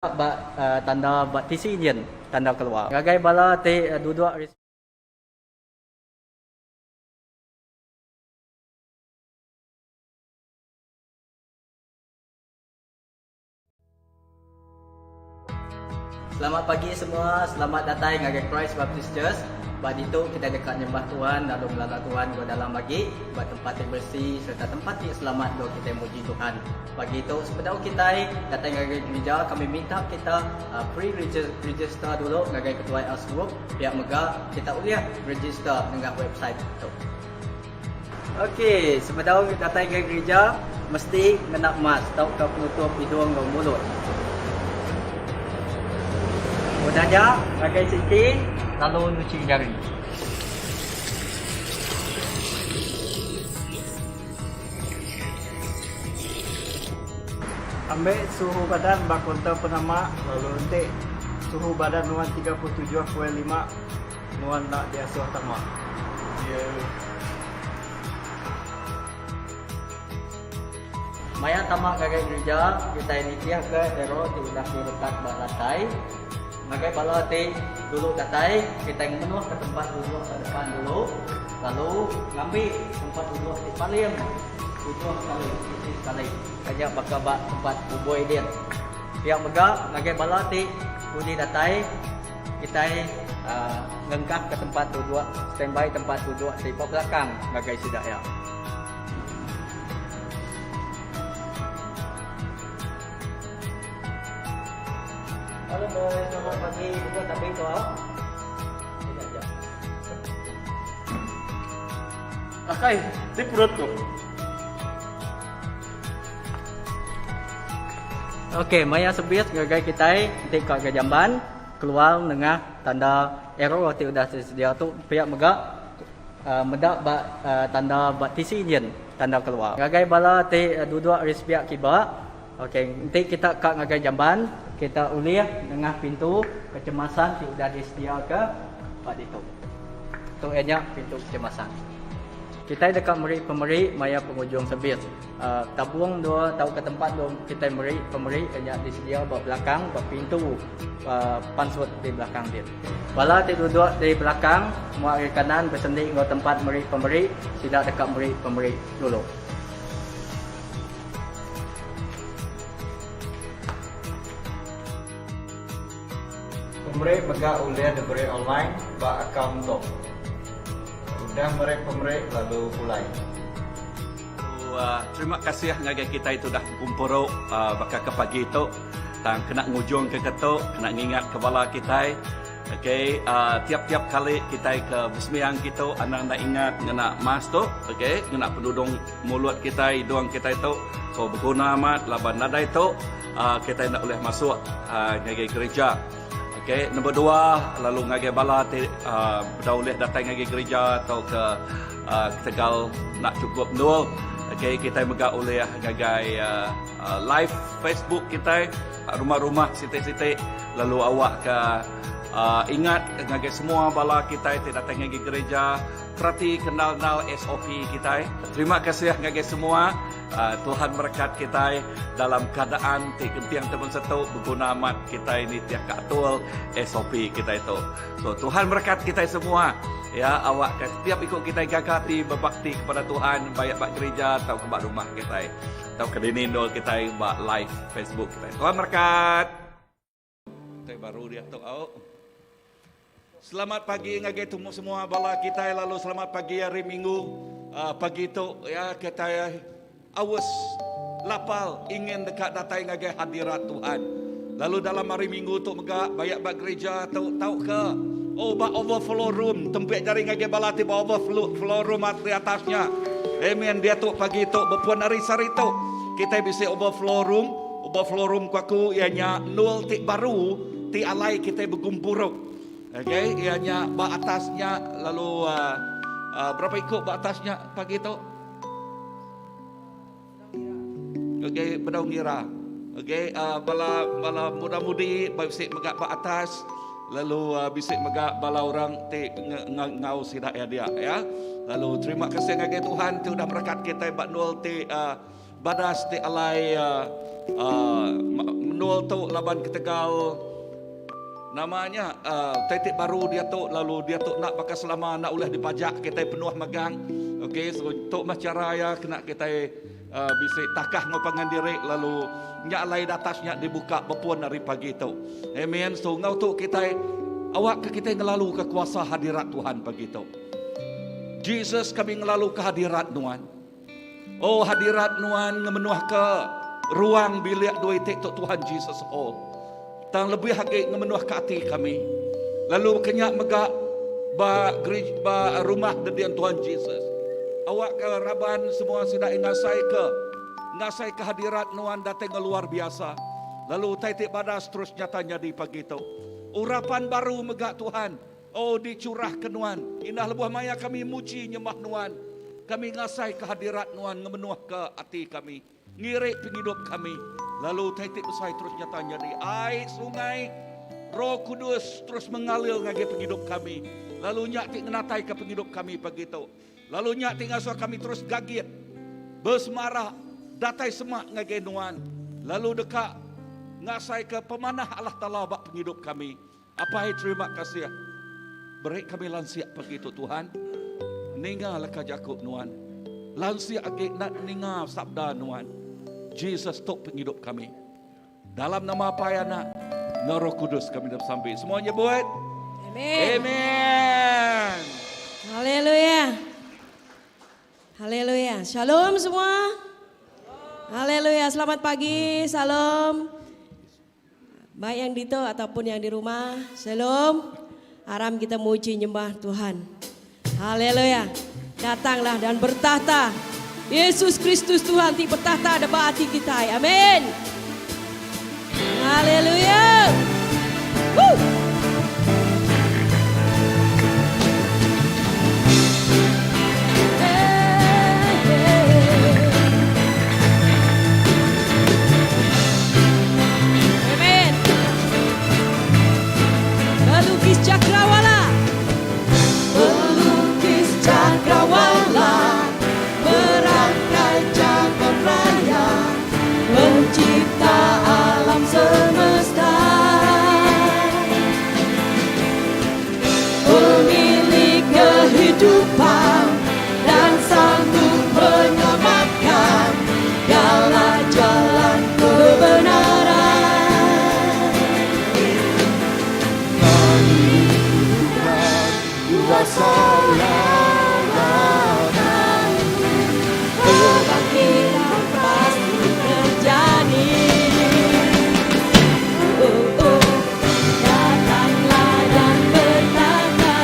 Ba tanda ba tisi nyin tanda keluar. Ngagai bala ti duduk ari. Selamat pagi semua, selamat datai ngagai Christ Baptist Church. Ba ditu kitai deka nyembah Tuhan lalu ngelala Tuhan enggau dalam agi ba tempat ti beresi sereta tempat ti selamat enggau kitai muji Tuhan. Pagi tu sebedau kitai datai ngagai gerija kami minta kita pre-register dulu ngagai ketuai Us Group pia mega kita ulih register nengah website tu. Ok sebedau datai ngagai gerija mesti ngena mask tauka penutup idung enggau mulut. Udah nya ngagai siti lalu nuchi jari. Ambi suhu badan ba kaunter penama lalu enti suhu badan nuan 37.5 nuan enda diasuh tama. Maya tama ngagai gerija, kitai nitihka arrow ti udah direkat ba lantai. Ngagai bala ti dulu datai, kitai ngemenuhka tempat duduk ba depan dulu, lalu ngambi tempat duduk ti paling ujung sekali, sisi sekali, taja baka ba tempat bubui din. Pia mega ngagai bala ti dudi datai, kitai uhh ngengkahka tempat duduk, standby tempat duduk ti ba belakang ngagai sida iya. Halo boy, selamat pagi. Duduk tapi tu ah. Sekejap jap. Akai, ti perut tu. Okey, maya sebis ngagai kitai enti ka ga jamban keluar nengah tanda arrow ti udah disedia tu pia mega uh, meda ba uh, tanda ba tisi nyin tanda keluar. Ngagai bala ti duduk ari sepiak kiba Ok, enti kita ka ngagai jamban, kita ulih nengah pintu kecemasan ti udah disediaka ba ditu. Tu iya nya pintu kecemasan. Kitai deka meri pemeri maya pengujung servis. Uh, tabung dua tauka tempat dua kitai meri pemeri iya nya disedia ba belakang ba pintu uh, pansut di belakang din. Bala ti duduk di belakang mua ari kanan besendi enggau tempat meri pemeri, sida deka meri pemeri dulu. Pemeri mega ulih diberi online ba akaun tu. Udah meri pemeri lalu pulai. Terima kasih ngagai kitai tu udah begumpuru baka ke pagi tu tang kena ngujung ke ke tu kena ngingat ke bala kitai. Ok tiap-tiap kali kitai ke besembiang kitu anang enda ingat ngena mask tu ok ngena penudung mulut kitai idung kitai tu so beguna amat laban nadai tu kitai enda ulih masuk ngagai gereja. Ok nombor dua lalu ngagai bala ti bedau ulih datai ngagai gereja tauka ketegal enda chukup endur ok kitai mega ulih ngagai live Facebook kitai. Rumah-rumah siti-siti lalu awakka ingat ngagai semua bala kitai ti datai ngagai gereja perati ke endal-endal SOP kitai. Terima kasih ngagai semua. Tuhan merekat kitai dalam keadaan ti genting ti bansa tu beguna amat kitai nitihka atur SOP kitai tu. So Tuhan merekat kitai semua ya awakka setiap iku kitai gaga ati bebakti kepada Tuhan baik ba gereja tauka ba rumah kitai. Tauka dini endur kitai ba live Facebook kitai. Tuhan merekat. Utai baru diatu au. Selamat pagi ngagai tumu semua bala kitai lalu selamat pagi hari Minggu. Uh, pagi tu ya kitai aus lapal ingin deka datai ngagai hadirat Tuhan. Lalu dalam hari Minggu tu mega bayak ba gereja tu tauka oh ba overflow room tempik jari ngagai bala ti ba overflow flow room di atas nya. Amen diatu pagi tu bepun hari sehari tu kitai bisi overflow room. Overflow room ku aku iya nya endur ti baru ti alai kitai begumpuru. Okay iya nya ba atas nya lalu uh, uh, berapa iku ba atas nya pagi tu? Okey, bedau ngira. Okey, uh, bala bala muda-mudi bisi mega ba atas lalu uh, bisi mega bala orang ti ngau sida ya dia ya. Lalu terima kasih ngagai Tuhan ti udah berekat kitai ba nul ti uh, badas ti alai uh, Menul tu laban ketegal nama nya utai ti baru diatu lalu diatu enda baka selama enda ulih dipajak kitai penuh megang. Okey so tu mah chara iya kena kitai bisi takah enggau pangan diri lalu nya alai datas nya dibuka bepun ari pagi tu. Amen. So enggau tu kitai awakka kitai ngelaluka kuasa hadirat Tuhan pagi tu. Jesus kami ngelaluka hadirat nuan. Oh hadirat nuan ngemenuhka ruang bilik dua iti tu Tuhan Jesus Hall. Tang lebih agi ngemenuhka ati kami. Lalu baka nya mega ba gereja ba rumah dedin Tuhan Jesus. Awakka raban semua sida ngasaika ngasaika hadirat nuan datai enggau luar biasa. Lalu utai ti badas terus nyata nyadi pagi tu. Urapan baru mega Tuhan. Oh, dicurahka Nuan. Indah lebuh maya kami muji nyembah Nuan, kami ngasaika hadirat Nuan ngemenuhka ati kami, ngirik pengidup kami, lalu utai ti besai terus nyata nyadi. Ai sungai Roh Kudus terus mengalir ngagai pengidup kami, lalu nya ti ngenataika pengidup kami pagi tu. Lalu nya ti ngasuh kami terus gagit, besemara, datai semak ngagai Nuan, lalu deka ngasaika pemanah Allah Taala ba pengidup kami. Apai terima kasih beri kami lansik pagi tu Tuhan ninga leka jaku nuan lansik agi enda ninga sabda nuan Jesus tu pengidup kami dalam nama Apai Anak enggau Roh Kudus kami dah besampi semua nyebut Amen. Amen. Haleluya. Haleluya. Shalom semua. Haleluya. Selamat pagi. Shalom. Baik yang ditu ataupun yang di rumah. Shalom. Aram kita muji nyembah Tuhan. Haleluya. Datanglah dan bertahta. Yesus Kristus Tuhan ti bertahta deba ati kitai. Amin. Haleluya. Woo. Amen. Pelukis cakrawala. Pelukis cakrawala. Merangkai jagat raya. Pencipta alam semesta. Pemilik kehidupan dan sanggup menyelamatkan dalam jalan kebenaran. Kuasa Kebangkitan pasti terjadi. Oh, oh. Datanglah dan bertahta,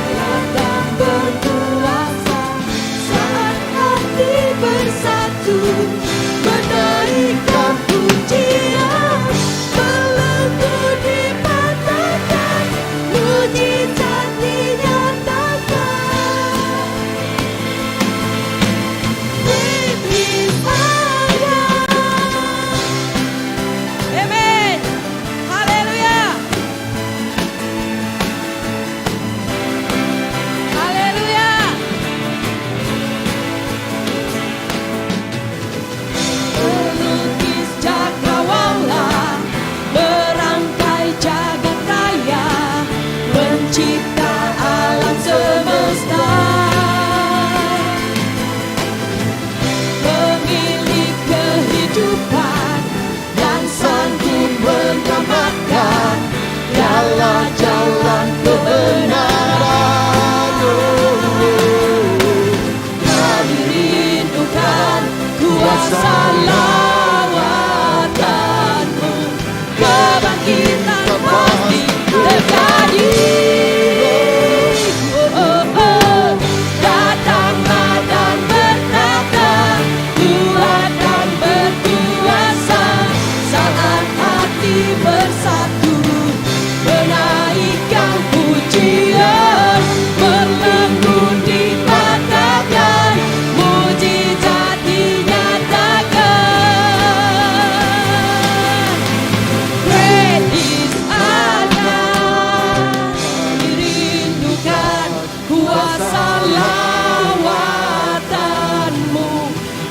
kuat dan berkuasa. Saat hati bersatu, menaikkan pujian. Belenggu dipatahkan, mujizat dinyatakan. Great is our God. Amen. Haleluya. Haleluya. Pelukis cakrawala, merangkai jagat raya, pencipta alam semesta. Pemilik kehidupan dan sanggup menyelamatkan dalam jalan kebenaran. Kami rindukan kuasa lawatanmu, kebangkitan pasti terjadi. Oh, oh, datanglah dan bertahta, kuat dan berkuasa. Saat hati bersatu, menaikkan pujian, belenggu dipatahkan, mujizat dinyatakan. Great is our God, dirindukan kuasa lawatanmu,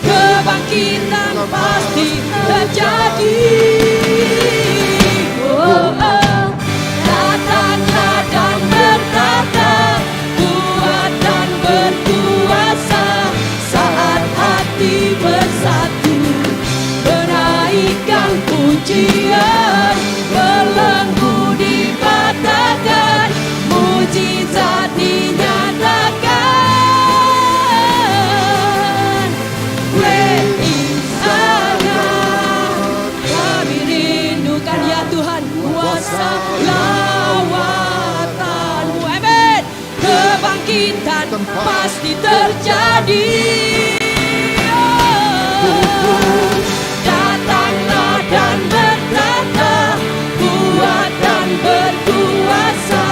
kebangkitan pasti terjadi. pasti terjadi. Oh, datanglah dan berkata, kuat dan berkuasa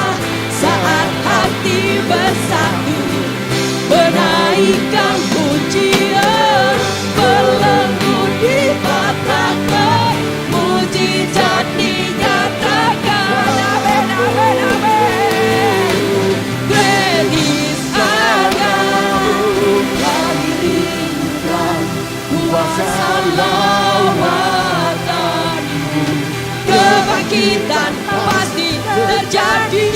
saat hati bersatu menaikkan pujian, belenggu dipatahkan, mujizat dinyatakan. Amin, amin, amin. Great is our God. Kami rindukan kuasa lawatanmu, kebangkitan pasti terjadi.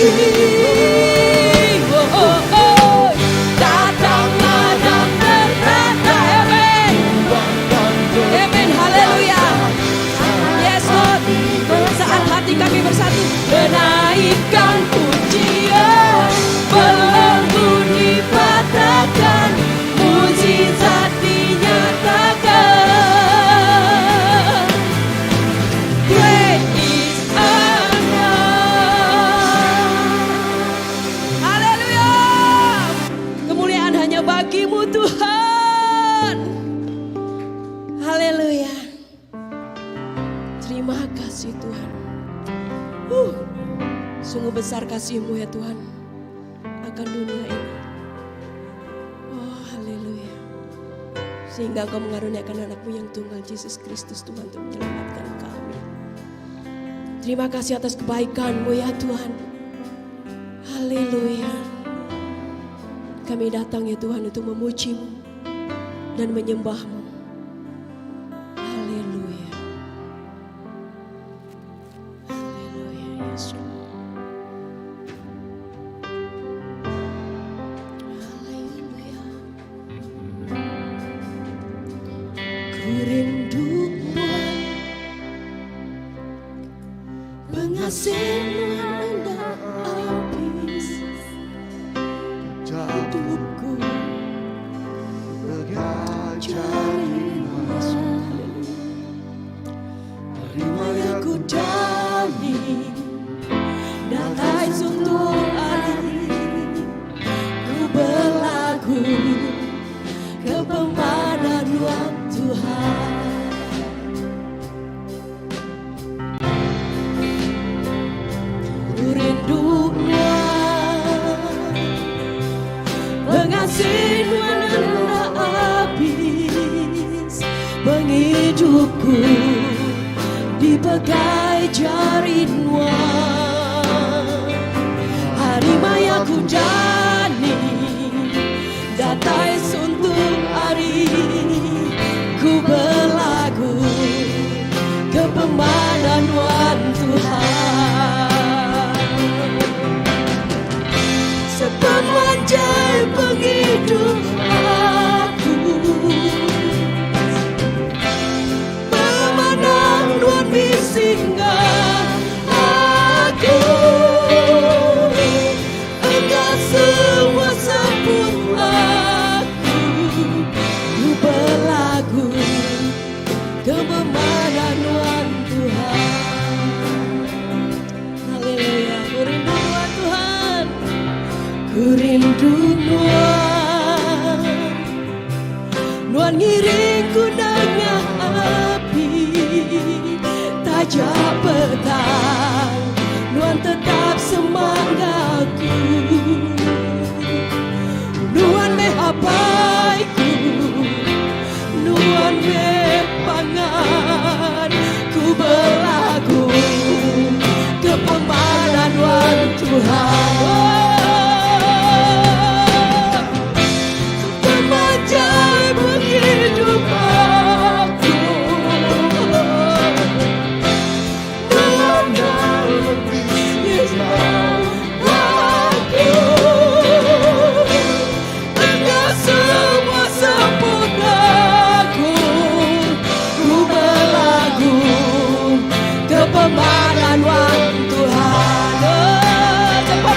Oh, oh, oh. Datanglah dan berkata, amin. Amin, haleluya. Yes, Lord. Saat hati kami bersatu, menaikkan pujian, belenggu dipatahkan, mujizat dinyatakan. Great is our God. Haleluya. Kemuliaan hanya bagimu Tuhan. Haleluya. Terima kasih Tuhan. Sungguh besar kasihmu ya Tuhan akan dunia ini. Oh haleluya. Sehingga kau mengaruniakan anakmu yang tunggal Yesus Kristus Tuhan untuk menyelamatkan kami. Terima kasih atas kebaikanmu ya Tuhan. Haleluya. Kami datang ya Tuhan untuk memujimu dan menyembahmu. Haleluya. Haleluya Yesus. Haleluya. Ku rindu Tuhan, pengasih enda habis hidupku cari Haleluya. Aku dani datai suntuk hari ku belagu ke pemanah nuan Tuhan. Ku rindu nuan pengasih nuan enda abis pengidupku dipegai jari nuan hari maya ku dani datai suntuk hari ku belagu ke pemanah nuan Tuhan. Sepemanjai pengidup aku pemanah nuan bisi enggau aku enggau semua seput aku ku belagu ke pemanah nuan Tuhan. Haleluya. Ku rindu nuan Tuhan. Ku rindu nuan. Nuan ngiring ku nengah api taja petang nuan tetap semak enggau ku. Nuan meh apai ku Nuan meh pangan ku belagu ke pemanah nuan Tuhan. Oh, sepanjang penghidup aku Nuan aku enggau semua seput aku ku belagu ke pemanah nuan Tuhan. Oh,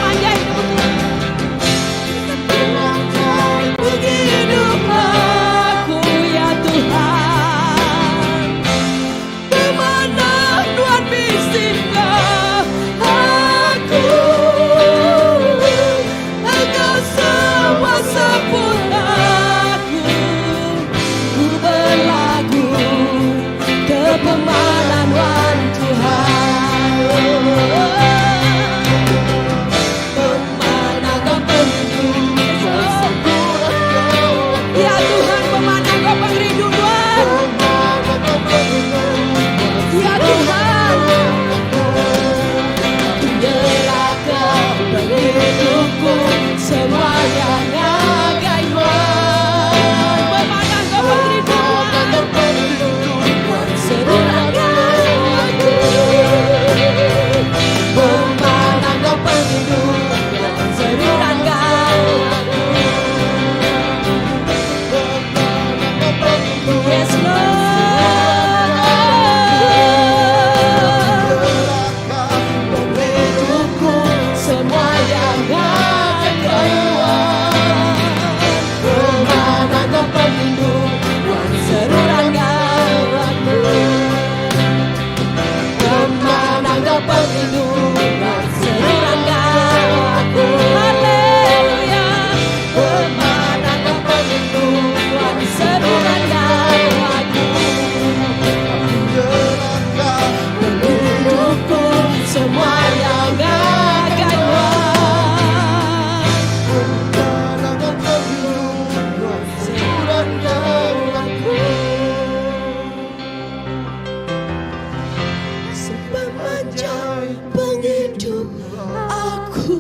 Semua yang ngagai Nuan. Sepemanjang pengidup aku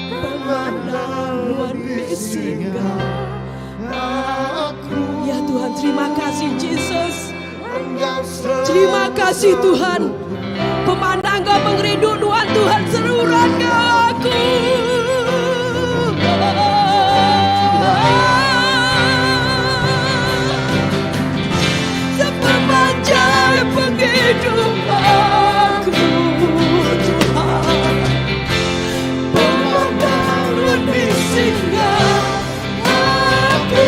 Pemanah Nuan bisi enggau aku. Ya Tuhan terima kasih Jesus. Terima kasih Tuhan. Pemanah enggau pengerindu Nuan Tuhan seruran enggau aku. Sepemanjai pengidup aku Tuhan. Pemanah Nuan bisi enggau aku.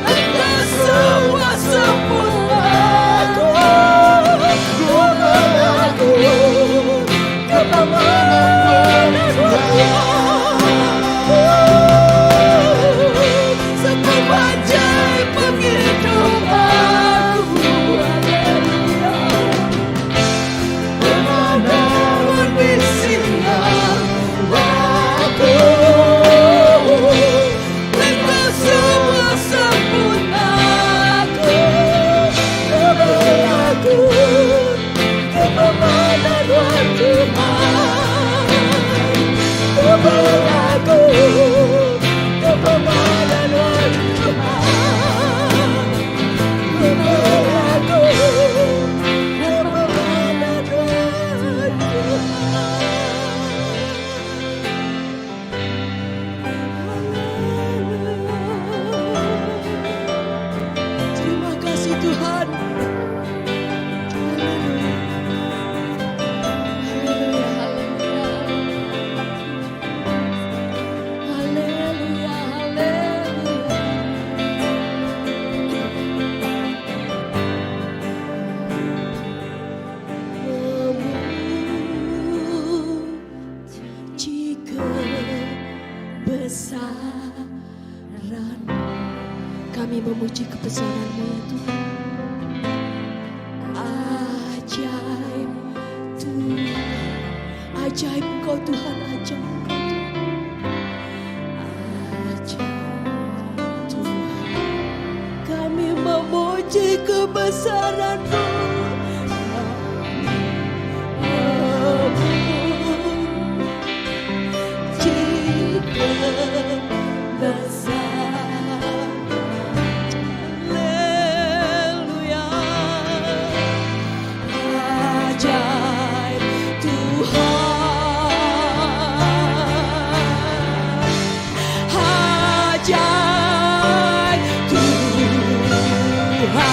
Enda semua sebut aku. Aku Sepemanjai pengidup aku. Pemanah Nuan bisi enggau aku. Enda semua sebut aku. Aku Pemanah Nuan Tuhan. Aku Pemanah Nuan Tuhan. Aku Pemanah Nuan Tuhan. Terima kasih Tuhan. Haleluya. Haleluya, haleluya. Haleluya, haleluya. Memuji kebesaran. Kami memuji kebesaran-Mu ya Tuhan. Ajaib Tuhan. Ajaib Engkau Tuhan, ajaib Engkau Tuhan. Ajaib Tuhan. Kami memuji kebesaran-Mu. Memuji kebesaran. Haleluya. Ajaib Tuhan. Ajaib Tuhan.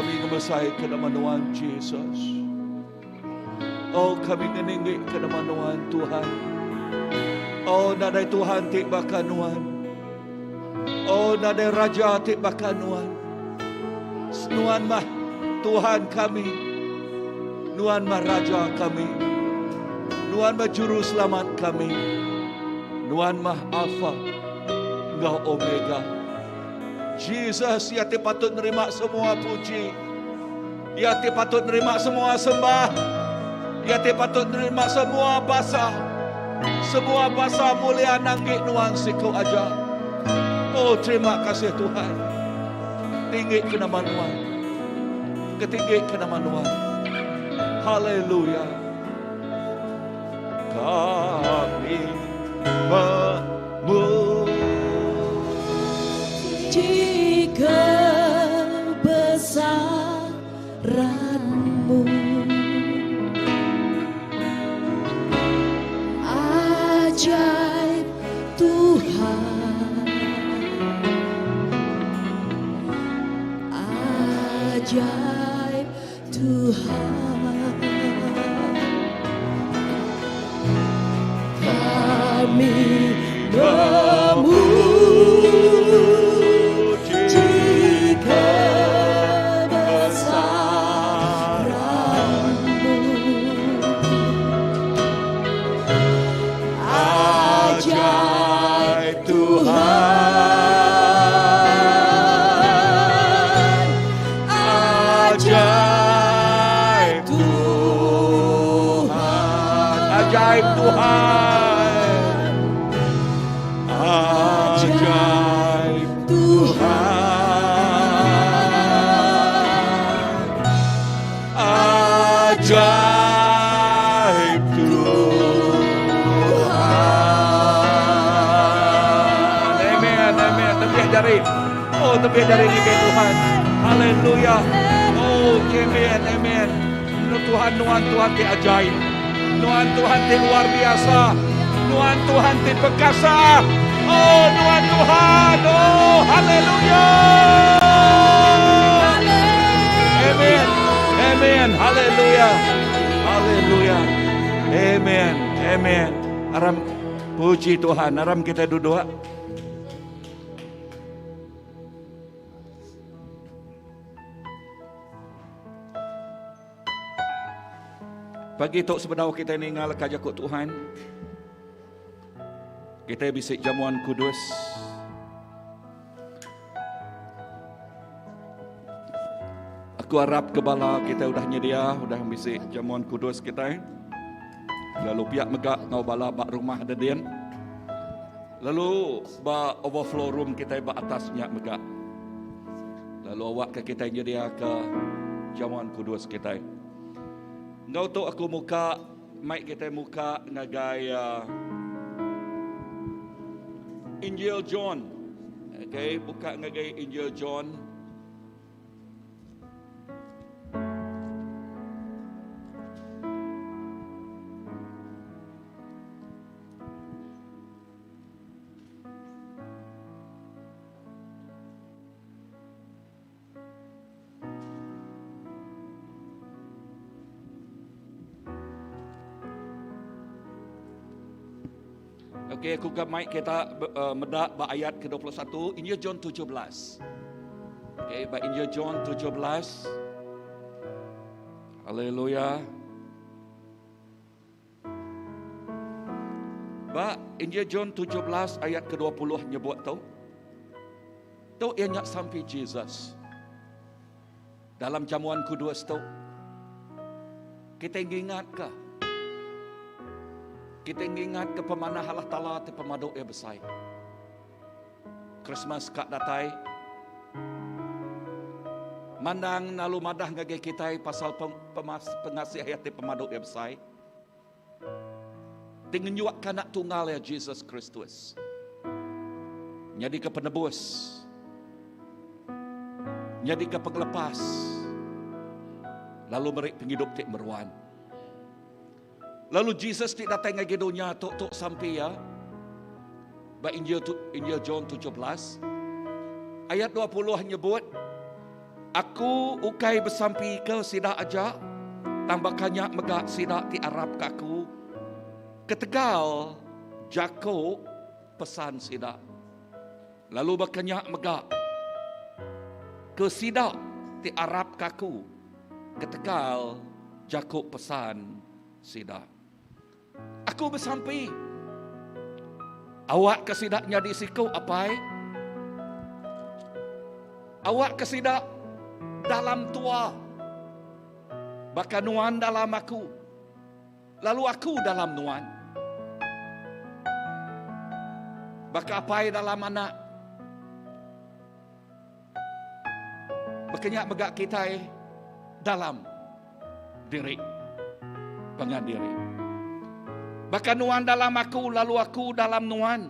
Kami ngemesaika nama Nuan Jesus. Oh kami ngeninggika nama Nuan Tuhan. Oh nadai Tuhan ti baka Nuan. Oh nadai Raja ti baka Nuan. Nuan mah Tuhan kami. Nuan mah Raja kami. Nuan mah Juru Selamat kami. Nuan mah Alfa enggau Omega. Jesus iya ti patut nerima semua puji. Iya ti patut nerima semua sembah. Iya ti patut nerima semua basa. Semua basa mulia nanggi nuan siku aja. Oh terima kasih Tuhan. Tinggi ke nama nuan. Ketinggi ke nama nuan. Haleluya. Kami Memuji kebesaran-Mu Ajaib Tuhan Ajaib Tuhan Kami memuji kebesaran-Mu Ajaib Tuhan Ajaib Tuhan. Ajaib Tuhan. Ajaib Tuhan. Ajaib Tuhan. Amen, amen. Tepiah jari. Oh, tepiah jari ni Tuhan. Haleluya. Oh, amen, amen. Nu Tuhan, nuan Tuhan ti ajaib. Nuan Tuhan ti luar biasa. Nuan Tuhan ti perkasa. Oh, nuan Tuhan. Oh, haleluya. Amen. Amen. Haleluya. Haleluya. Amen. Amen. Aram puji Tuhan. Aram kita duduk. Pagi tu sebedau kita ninga leka jaku Tuhan, kita bisi jamuan kudus. Aku arap ke bala kita udah nyedia, udah bisi jamuan kudus kita. Lalu piak mega ngau bala ba rumah dedin. Lalu ba overflow room kitai ba atas nya mega. Lalu awak ke kitai nyedia ke jamuan kudus kitai. Enggau tu aku muka mai kitai muka ngagai uh, Injil John. Okay, buka ngagai Injil John. Okey, aku ke mic kita uh, meda ba ayat ke-21 Injil John 17. Okey, ba Injil John 17. Haleluya. Ba Injil John 17 ayat ke-20 nyebut tu. Tu iya nya sampi Jesus. Dalam jamuan kudus tu kita ngingatka kita ngingatka pemanah Allah Taala ti pemadu iya besai. Christmas ka datai. Mandang lalu madah ngagai kitai pasal pengasih iya ti pemadu iya besai. Ti ngenyuakka anak tunggal iya Jesus Kristus. Nyadika penebus. Nyadika pengelepas. Lalu meri pengidup ti meruan. Lalu Jesus ti datai ngagai dunya tu tu sampi iya ba Injil tu Injil John 17 ayat 20 nyebut. Aku ukai besampika sida aja, tang baka nya mega sida ti arapka aku ketegal jaku pesan sida. Lalu baka nya mega ke sida ti arapka aku ketegal jaku pesan sida. Aku besampi awakka sida nyadi siku Apai. Awakka sida dalam tua baka nuan dalam aku lalu aku dalam nuan. Baka apai dalam anak. Baka nya mega kitai dalam diri pangan diri. Baka nuan dalam aku lalu aku dalam nuan.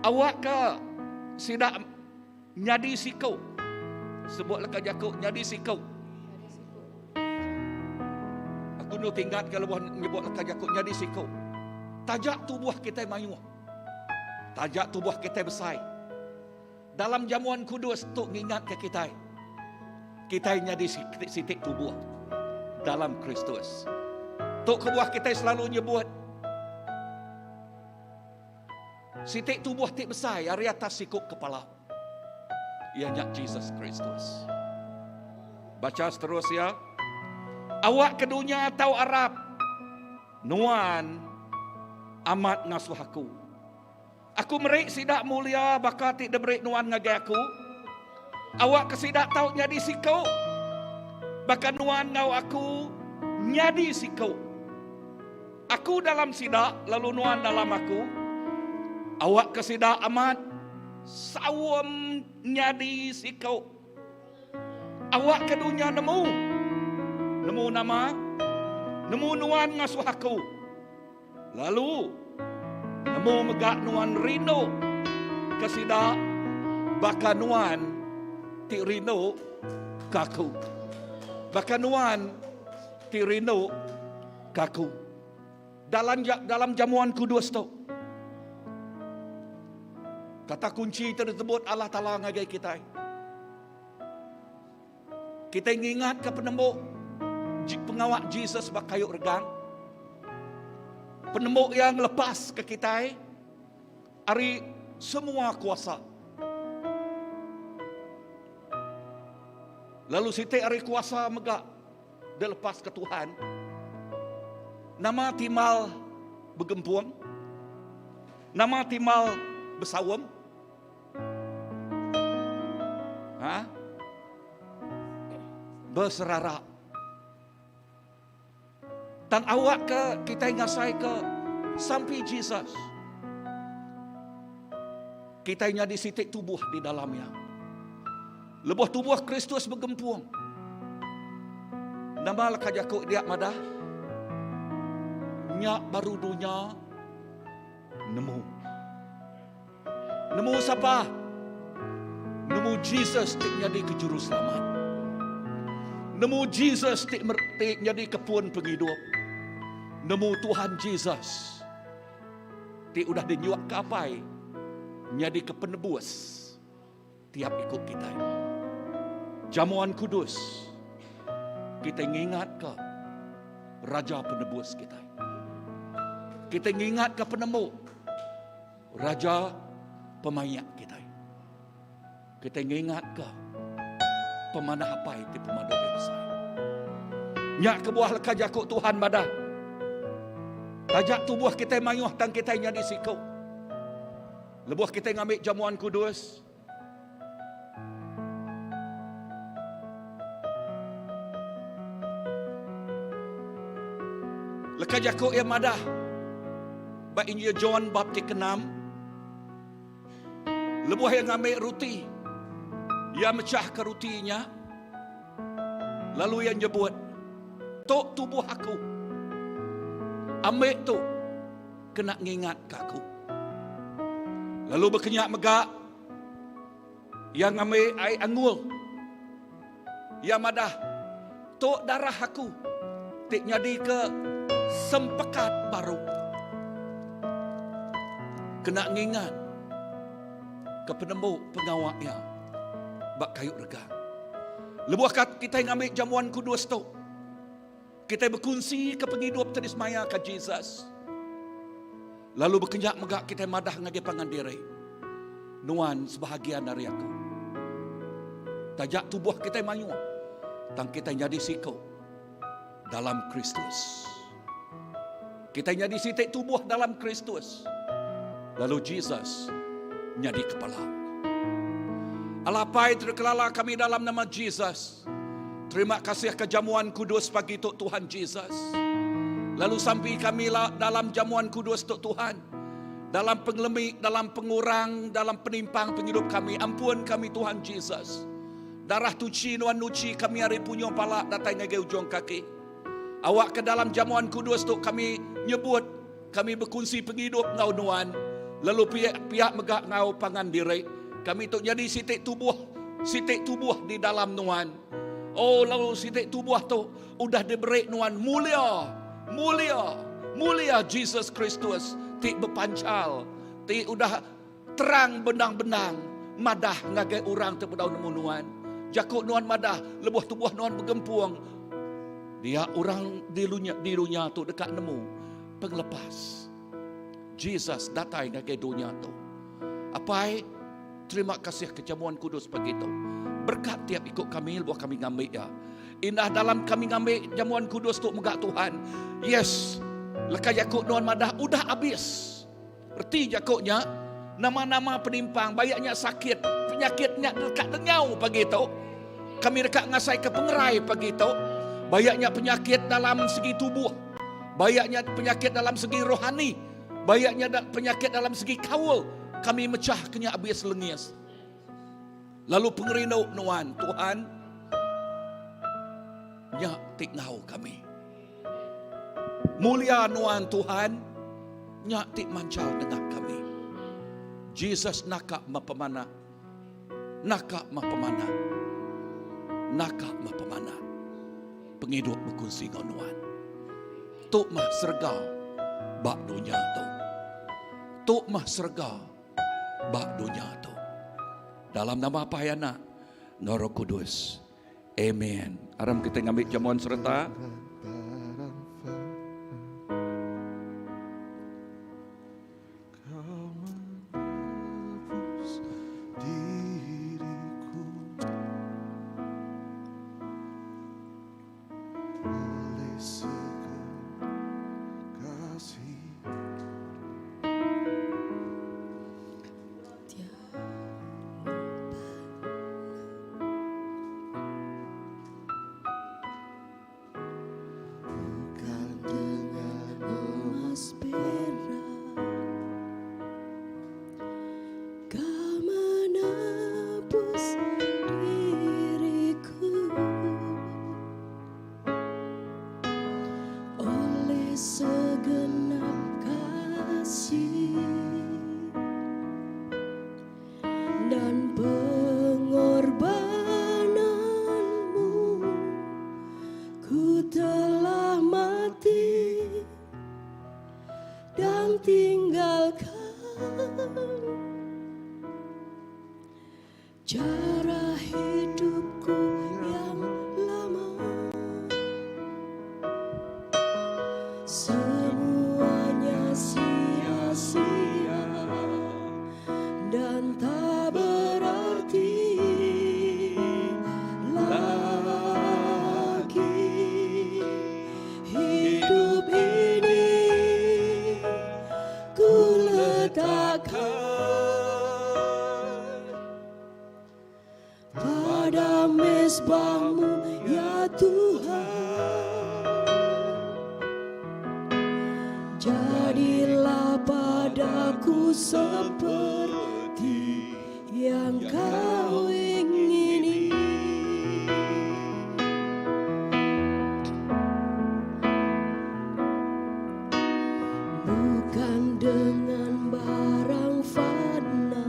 Awakka sida nyadi siku. Sebut leka jaku nyadi siku. Aku nu tinggat ke lebuh nyebut leka jaku nyadi siku. Taja tubuh kitai mayuh. Taja tubuh kitai besai. Dalam jamuan kudus tu ngingatka kitai, kitai nyadi siti tubuh dalam Kristus. Tu kebuah kitai selalu nyebut siti tubuh ti besai ari atas siku kepala, iya nya Jesus Kristus. Bacha seterus iya, Awakka dunya tau arap nuan amat ngasuh aku. Aku meri sida mulia baka ti diberi Nuan ngagai aku. Awakka sida tau nyadi siku, baka Nuan enggau aku nyadi siku. Aku dalam sida, lalu Nuan dalam aku. Awakka sida amat saum nyadi siku. Awakka dunya nemu. Nemu nama? Nemu Nuan ngasuh aku. Lalu, nemu mega nuan rindu ke sida baka nuan ti rindu ke aku. Baka nuan ti rindu ke aku. Dalam dalam jamuan kudus tu, kata kunci ti disebut Allah Taala ngagai kitai. Kitai ngingatka penemu pengawa Jesus ba kayu regang. Penemu iya ngelepaska kitai ari semua kuasa. Lalu siti ari kuasa mega dilepaska Tuhan. Nama timbal begempung? Nama timbal besaum? Ha? Beserara. Tang awak ke kitai ngasai ke sampi Jesus. Kitai nyadi siti tubuh di dalam iya. Lebuh tubuh Kristus begempung. Nama leka jaku dia madah? Nya baru dunya nemu. Nemu sapa? Nemu Jesus ti nyadika Juruselamat. Nemu Jesus ti ti nyadika pun pengidup. Nemu Tuhan Jesus ti udah dinyuakka Apai nyadika penebus tiap iku kitai. Jamuan Kudus kitai ngingatka Raja Penebus kitai. Kitai ngingatka penemu Raja pemaik kitai. Kitai ngingatka pemanah Apai ti pemadu iya besai. Nya kebuah leka jaku Tuhan madah, taja tubuh kitai mayuh tang kitai nyadi siku. Lebuh kitai ngambi jamuan kudus, Leka jaku iya madah ba Injil John bab ti keenam, lebuh iya ngambi ruti, iya mechahka ruti nya, lalu iya nyebut, Tu tubuh aku. Ambi tu kena ngingatka aku. Lalu baka nya mega, Iya ngambi ai anggur. Iya madah, Tu darah aku ti nyadika sempekat baru. Kena ngingat ke penembu pengawa iya ba kayu regang. Lebuh kitai ngambi jamuan kudus tu, kitai bekunsi ke pengidup ti disemaya ka Jesus. Lalu bekenya mega kitai madah ngagai pangan diri, Nuan sebahagian ari aku. Taja tubuh kitai mayuh, tang kitai nyadi siku dalam Kristus. Kitai nyadi siti tubuh dalam Kristus. Lalu Jesus nyadi kepala. Allah Apai terkelala kami dalam nama Jesus. Terima kasih ke jamuan kudus pagi tu Tuhan Jesus. Lalu sampi kami la dalam jamuan kudus tu Tuhan. Dalam pengelemi, dalam pengurang, dalam penimpang pengidup kami. Ampun kami Tuhan Jesus. Darah tuchi nuan nuchi kami ari punyung pala datai ngagai ujung kaki. Awakka dalam jamuan kudus tu kami nyebut kami bekunsi pengidup enggau nuan lalu piak piak mega enggau pangan diri. Kami tu nyadi siti tubuh, siti tubuh di dalam nuan. Oh lalu siti tubuh tu udah diberi nuan mulia, mulia, mulia Jesus Kristus ti bepanchal, ti udah Terang benang-benang madah ngagai orang ti bedau nemu nuan. Jaku nuan madah lebuh tubuh nuan begempung, dia orang di lunya, di dunya tu deka nemu pengelepas. Jesus datai ngagai dunya tu. Apai, terima kasih ke jamuan kudus pagi tu. Berkat tiap iku kami lebuh kami ngambi iya. Indah dalam kami ngambi jamuan kudus tu mega Tuhan. Yes, leka jaku nuan madah udah abis. Reti jaku nya, nama-nama penimpang bayak nya sakit, penyakit nya deka lenyau pagi tu. Kami deka ngasaika pengerai pagi tu. Bayak nya penyakit dalam segi tubuh, bayak nya penyakit dalam segi rohani, bayak nya penyakit dalam segi kaul, kami mechahka nya abis lengis. Lalu pengerindu nuan, Tuhan, nya ti enggau kami. Mulia nuan Tuhan, nya ti manchal nengah kami. Jesus naka meh pemanah, naka meh pemanah, naka meh pemanah pengidup bekunsi enggau nuan. Tu meh serega ba dunya tu. Tu meh serega ba dunya tu. Dalam nama Apai Anak enggau Roh Kudus. Amen. Aram kita ngambi jamuan sereta. Dan pengorbananmu Ku telah mati dan tinggalkan Cara hidupku yang lama Semuanya sia-sia dan tak berarti lagi Hidup ini ku letakkan Pada mezbahmu ya Tuhan Jadilah padaku seperti yang kau ingini. Bukan dengan barang fana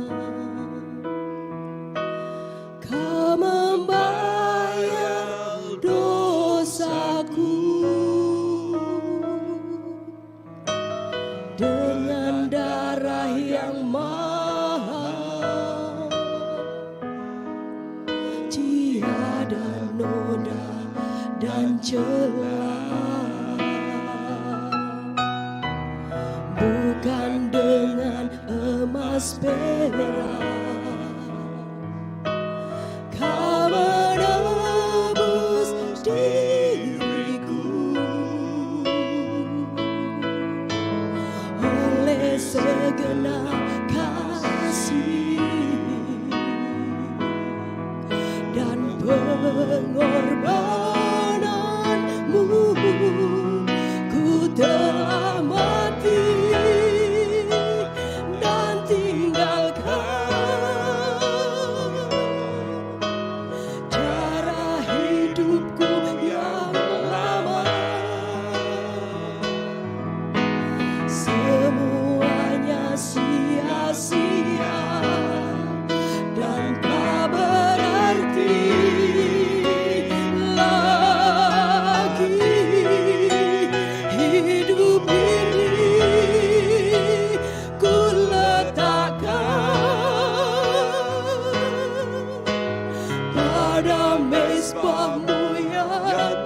Kau membayar dosaku Dengan darah yang mahal. emas perak. Kau menebus diriku oleh segenap kasih dan pengorbananmu. Ku telah mati dan tinggalkan cara hidupku yang lama. Semuanya sia-sia dan tak berarti lagi. Hidup ini ku letakkan pada mezbahmu ya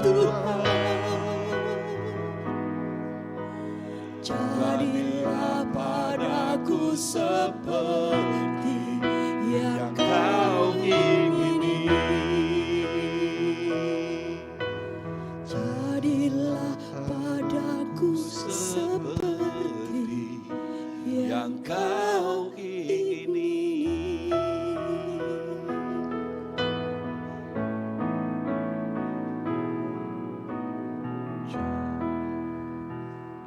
Tuhan. Jadilah padaku seperti yang kau ingini. Jadilah padaku seperti yang kau ingini.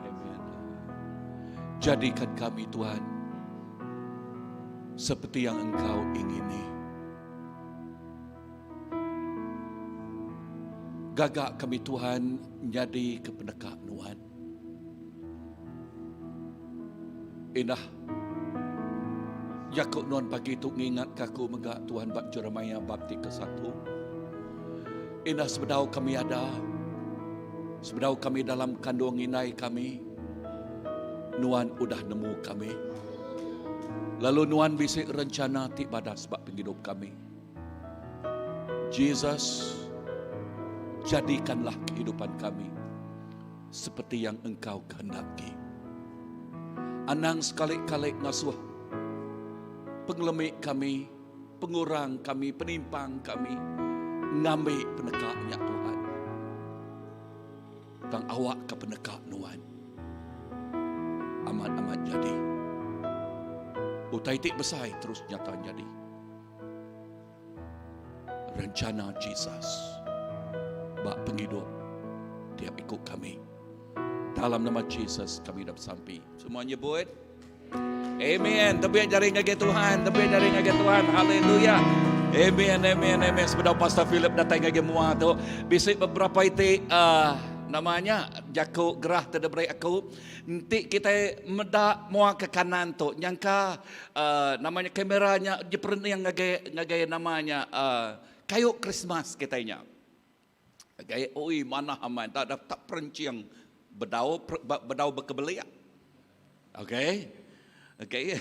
Amen. Jadikan kami Tuhan seperti yang Engkau ingini. Gagak kami Tuhan nyadi ke peneka Nuan. Indah Jaku nuan pagi tu ngingat ke aku mega Tuhan ba Jeremiah bab ti ke satu. Indah sebedau kami ada, sebedau kami dalam kandung indai kami, nuan udah nemu kami. Lalu nuan bisi rencana ti badas ba pengidup kami. Jesus, jadikanlah kehidupan kami seperti yang engkau kehendaki. Anang sekali-kali ngasuh pengelemi kami, pengurang kami, penimpang kami ngambi peneka nya Tuhan. Tang awak ke peneka nuan amat-amat jadi. Utai ti besai terus nyata nyadi. Rencana Jesus ba pengidup tiap iku kami. Dalam nama Jesus kami dah besampi. Semua nyebut Amen. Tebih jari ngagai Tuhan, tebih jari ngagai Tuhan. Haleluya. Amen, amen, amen. Sebedau Pastor Philip datai ngagai mua tu, bisi beberapa iti uh, namanya jaku gerah ti diberi aku. Enti kitai meda mua ke kanan tu, nyangka uh, namanya kamera nya diperening ngagai ngagai namanya uh, kayu Christmas kitai nya. Gaya oi manah amai tak da tak perencing bedau bedau bekebelik. Okey. Okey.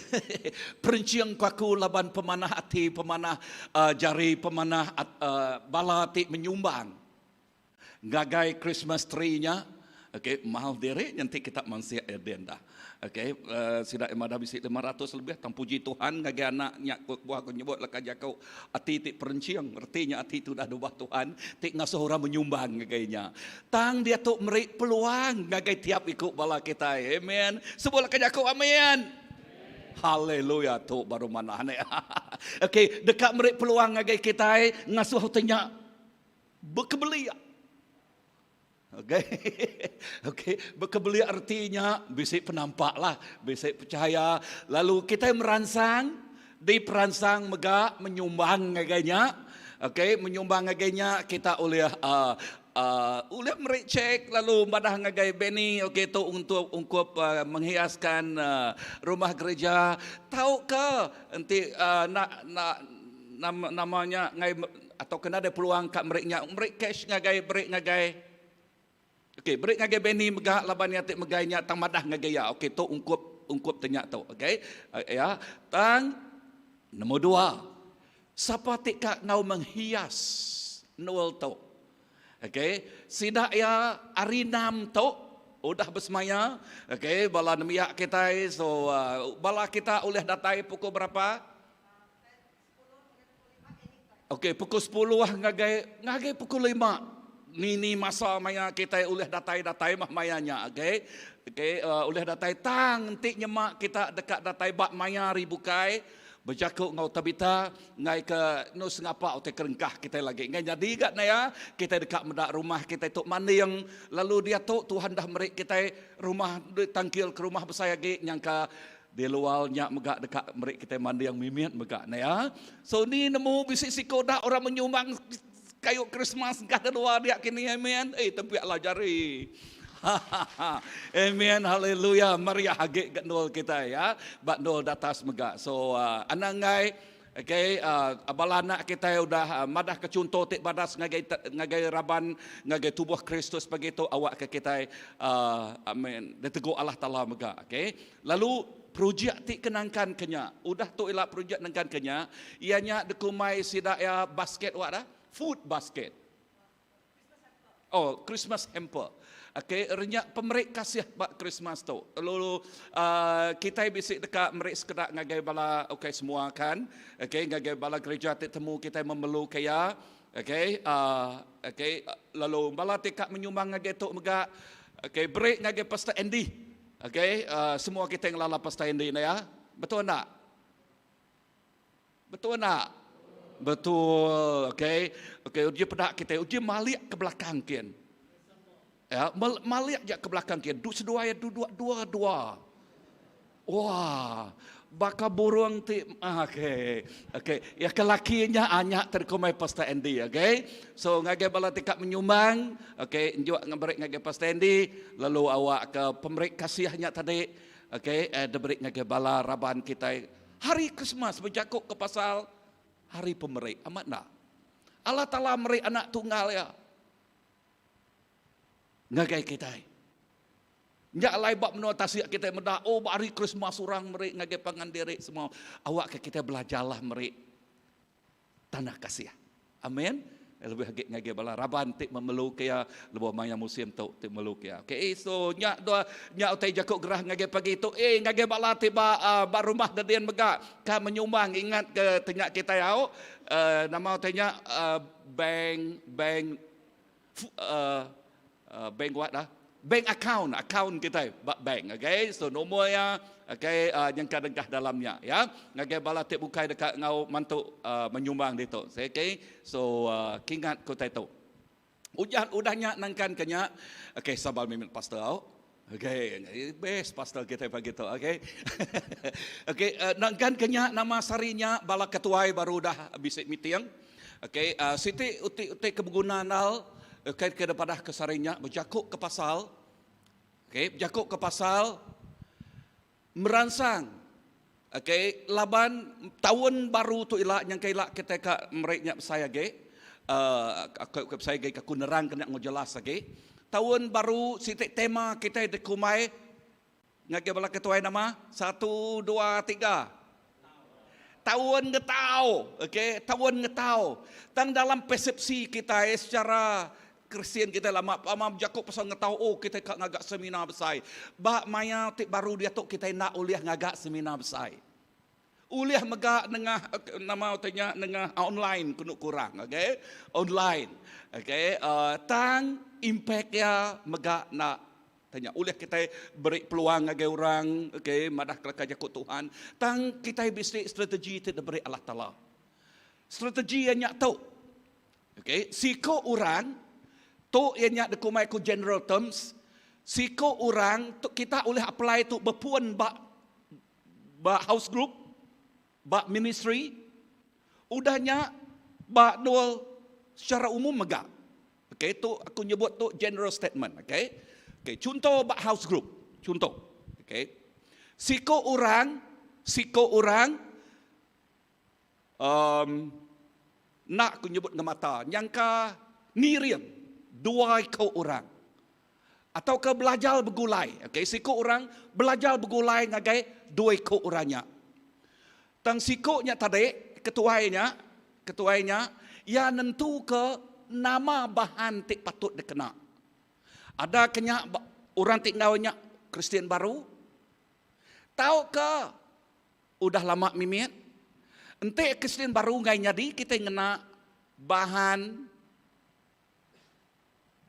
perencing ku aku laban pemanah ati, pemanah uh, jari, pemanah uh, bala ti menyumbang ngagai Christmas tree nya. Okey, mahal diri nyentik kita mansik ya den dah. Okey, sida iya madah bisi 500 lebih tang puji Tuhan ngagai anak nya ku kebuah aku nyebut leka jaku ati ti perenching reti nya ati ti udah dubah Tuhan ti ngasuh orang menyumbang ngagai nya. Tang diatu meri peluang ngagai tiap iku bala kitai. Amen. Sebut leka jaku amin. Haleluya tu baru manah ne. Okey, deka meri peluang ngagai kitai ngasuh utai nya bekebelik. Okey. Okey, bekebelik reti nya bisi penampak lah, bisi pechaya lalu kitai meransang diperansang mega menyumbang ngagai nya. Okey, menyumbang ngagai nya kita ulih uhh uhh ulih meri chek lalu madah ngagai Benny okey tu untuk ungkup uhh menghiaskan uhh rumah gereja tauka enti uhh enda enda Nama nama nya ngai atau kena deh peluang ka meri nya meri cash ngagai beri ngagai okey beri ngagai Benny mega laban iya ti megai nya tang madah ngagai iya okey tu ungkup ungkup te nya tu okey ya tang nombor dua sapa ti ka enggau menghias endur tu okey sida iya hari enam tu. Udah besemaya, okay, bala nembiak kitai, so uh, bala kita ulih datai pukul berapa? Okey, pukul 10 ngagai ngagai pukul 5. Ni ni masa maya kitai ulih datai datai mah maya nya, okey. Okey, uh, ulih datai tang enti nyema kita deka datai ba maya hari bukai, Bejaku enggau Tabitha enggai ke enu sengapa utai kerengkah kitai lagi. Enggai nyadi ga ne iya, kitai deka meda rumah kitai tu manding lalu diatu Tuhan dah meri kitai rumah ditangkil ke rumah besai agi nyangka di luar nya mega deka meri kitai manding mimit mega ne iya. So ni nemu bisi siku da orang menyumbang kayu Krismas engkah ke luar dia kini amen. Eh tempiak lah jari. Amen haleluya meriah agi ga endul kitai ya ba endul datas mega. So uh, anang enggai okay uh, bala anak kitai udah uh, madah ke chunto ti badas ngagai ngagai raban ngagai tubuh Kristus pagi tu awak ke kitai uh, amen ditegu Allah Taala mega okay. Lalu projek ti ke nangkan ke nya udah tu ila projek nangkan ke nya iya nya dikumbai sida iya basket wak dah food basket. Oh, Christmas hamper. Okey, renya pemeri kasih ba Christmas tu. Lalu uh, kitai bisi deka meri sekeda ngagai bala okey semua kan. Okey, ngagai bala gereja ti temu kitai memelu ke iya. Okey, uh, okey, lalu bala ti ka menyumbang ngagai tu mega okey, beri ngagai Pastor Andy. Okey, uh, semua kitai ngelala Pastor Andy ne ya. Betul enda? Betul enda? Betul. Okey. Okey, uji peda kitai, uji malik ke belakang kin. Ya, malik ja ke belakang kin. Du seduai duduk dua-dua. Wah, baka burung ti ah, okey. Okey, ya ke laki nya anya terkumai Pastor Andy, okey. So ngagai bala ti ka menyumbang, okey, njuk ngeberi ngagai Pastor Andy, lalu awak ke pemeri kasih nya tadi, okey, eh, diberi ngagai bala raban kitai Hari Krismas bejaku ke pasal hari pemeri. Amat enda? Allah Taala meri anak tunggal iya ngagai kitai. Nya alai ba menua tasik kitai meda, oh ba hari Krismas orang meri ngagai pangan diri semua. Awakka kitai belajarlah meri tanah kasih. Amin. Lebih agi ngagai bala raban ti memelu ke iya lebuh maya musim tu ti melu ke iya. Okay, so nya dua nya utai jaku gerah ngagai pagi tu. Eh ngagai bala ti ba uh, ba rumah dedin mega ka menyumbang ingat ke tenya kitai au uh, nama utai nya uh, bank bank uh, uh, bank what dah? Bank account, account kitai ba bank, okay? So nombor iya, okay, uh, nyengka dengkah dalam nya, ya. Ngagai bala ti bukai deka enggau mantu uh, menyumbang ditu. Okay? So uh, kingat ku tai tu. Udah udah nya nangkan ke nya, okay, sabal mimit pastor au. Okay, best pastor kita pagi tu, okay. okay, uh, nangkan ke nya nama sari nya bala ketuai baru dah bisi meeting. Okay, uh, siti uti uti ke beguna nal okay, ke depadah ke sari nya bejaku ke pasal okay, bejaku ke pasal meransang okay, laban tahun baru tu ila nyangka ila kita ka meri nya besai agi uh, ke, ke besai agi aku nerang kena ngo jelas agi tahun baru siti tema kita dikumbai Ngagai bala ketuai nama? Satu, dua, tiga. Taun ngetau. Okey, taun ngetau. Tang dalam persepsi kitai secara Kristian kitai lama pama bejaku pasal ngetau, oh kitai ka ngaga seminar besai. Ba maya ti baru diatu kitai enda ulih ngaga seminar besai. Ulih mega nengah nama utai nya nengah online kenu kurang okey. Online. Okey, uh, tang impact iya mega enda Tanya, ulih kitai beri peluang ngagai orang okay, madah kelaka jaku Tuhan. Tang kitai bisi strategi ti diberi Allah Taala. Strategi iya nya tu. Okay, siku orang tu iya nya dikumbai ku general terms. Siku orang tu kita ulih apply tu bepun ba ba house group, ba ministry, udah nya ba dua secara umum mega. Okey, tu aku nyebut tu general statement, okey. Okey, chunto ba house group, chunto. Okey. Siko orang, siko orang um, nak aku nyebut ngemata, nyangka ngiring dua iko orang. Atau ke belajar begulai. Okey, siko orang belajar begulai ngagai dua iko orang nya. Tang siko nya tadi, ketuai nya, ketuai nya, iya nentuka nama bahan ti patut dikena. Ada ke nya. Orang ti enggau nya Kristian baru tauka udah lama mimit? Enti Kristian baru enggai nyadi kitai ngena bahan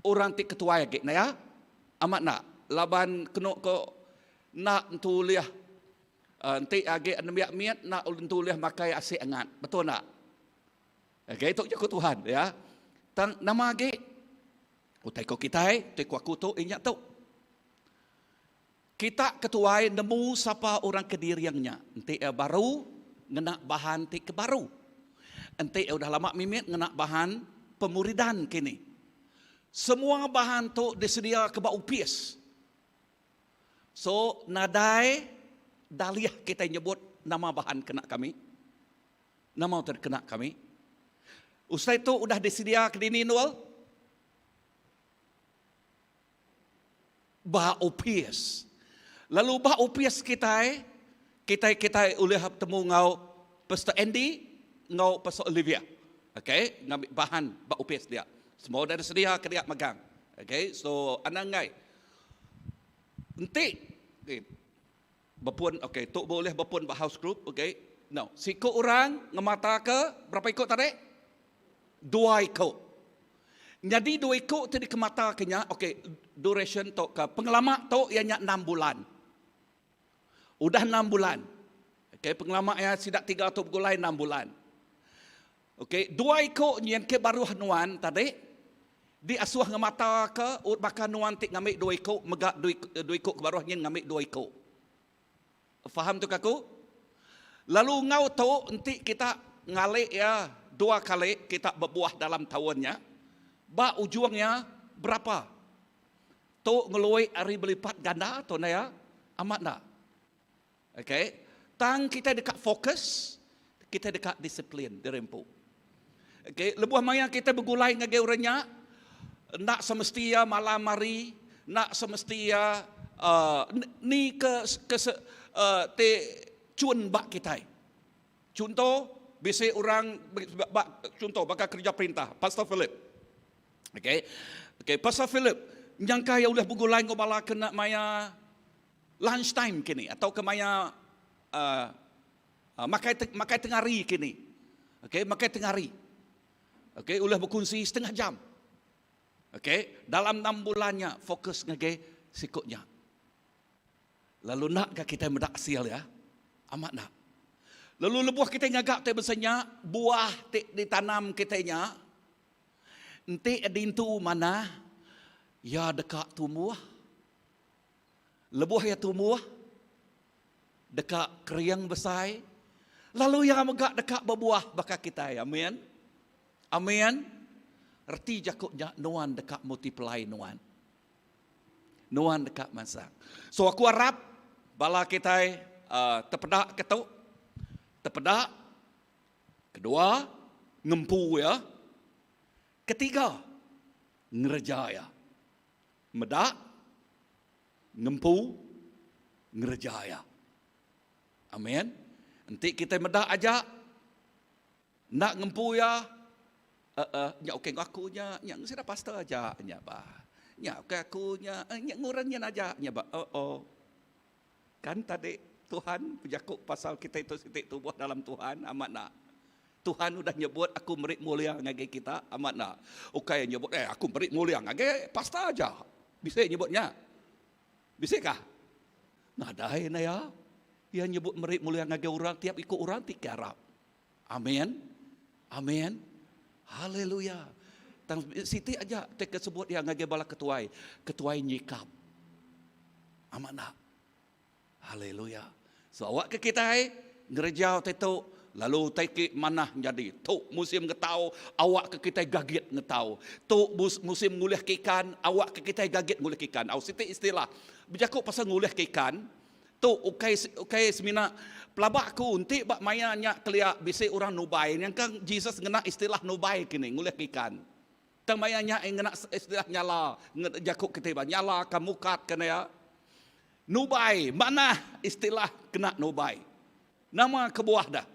orang ti ketuai agi ne ya. Amat enda? Laban kenu ko enda entu ulih enti agi nembiak mit enda entu ulih makai asi angat. Betul enda? Okay, tu jaku Tuhan ya. Tang nama agi utai ko kitai, utai ko aku tu inya tu. Kita ketuai nemu sapa orang ke diring nya. Enti iya baru ngena bahan ti ke baru. Enti iya udah lama mimit ngena bahan pemuridan kini. Semua bahan tu disedia ke ba opis. So nadai dalih kitai nyebut nama bahan kena kami. Nama utai dikena kami? Usai tu udah disedia ke dini endur? Ba opis. Lalu ba opis kitai, kitai kitai ulih betemu enggau Pastor Andy enggau Pastor Olivia. Okay, ngambi bahan ba opis dia. Semua udah disedia ke dia magang. Okay, so anang enggai. Enti okay, Bepun ok tu boleh bepun ba house group ok no siku orang ngemata ke berapa iku tadi dua iku nyadi dua iku ti dikemata ke nya ok duration tu ke pengelama tu iya nya enam bulan udah enam bulan ok pengelama iya sida tiga tu begulai enam bulan Ok, dua iku nyin ke baruh nuan tadi diasuh ngemataka baka nuan ti ngambi dua iku mega dua iku ke baruh nyin ngambi dua iku. Faham tu ke aku? Lalu enggau tu enti kita ngali iya dua kali kita bebuah dalam taun nya, ba ujung iya berapa? Tu ngelui ari belipat ganda tu enda iya? Amat enda? Okay. Tang kitai deka fokus, kitai deka disiplin diri empu. Okay. Lebuh maya kitai begulai ngagai orang nya, enda semesti iya malam hari, enda semesti iya uh, ni ke, ke uh, ti chun ba kitai. Chunto, bisi orang ba chunto baka kerja perintah, Pastor Philip. Okay. Okay, Pastor Philip nyangka iya ulih begulai enggau bala kena maya lunch time kini atau ke maya uh, uh, makai makai tengah hari kini. Okey, makai tengah hari. Okey, ulih berkongsi setengah jam. Okey, dalam enam bulannya fokus ngagai sikutnya. Lalu nak ke kita medak hasil ya? Amat nak. Lalu lebuh kita ngagak te besenya, buah te ditanam kita nya, enti dintu mana, ya deka tumbuh. Lebuh iya tumbuh, deka kering besai, lalu iya mega deka bebuah baka kitai. Amin. Amin. Reti jaku nya nuan deka multiply nuan. Nuan deka mansang. So aku arap bala kitai uh, tepeda ke tu. Tepeda. Kedua, ngempu ya. Ketiga, ngereja ya. Meda, ngempu, ngereja iya. Amin. Enti kitai meda aja, enda ngempu iya, uh, nya okey enggau aku nya, nya enggau sida pastor aja nya ba. Nya okey aku nya, eh, nya ngurang nyin aja nya ba. Oh, oh. Kan tadi Tuhan bejaku pasal kitai tu siti tubuh dalam Tuhan, amat enda? Tuhan udah nyebut aku meri mulia ngagai kita, amat enda? Ukai nyebut eh aku meri mulia ngagai pastor aja. Bisi nyebut nya? Bisi kah? Nadai enda ya. Iya nyebut meri mulia ngagai orang tiap iku orang ti ke arap. Amin. Amin. Haleluya. Tang siti aja ti ke sebut iya ngagai bala ketuai, ketuai nyikap. Amat enda? Haleluya. So awak ke kitai ngereja utai tu lalu utai ke manah nyadi. Tu musim ngetau awak ke kitai gagit ngetau. Tu musim ngulih ke ikan awak ke kitai gagit ngulih ke ikan. Au siti istilah bejaku pasal ngulih ke ikan tu ukai ukai semina pelaba aku enti ba maya nya kelia bisi orang nubai nyangka Jesus ngena istilah nubai kini ngulih ke ikan. Tang maya nya iya ngena istilah nyala jaku kitai ba nyala ka mukat ka nya. Nubai manah istilah kena nubai. Nama kebuah dah.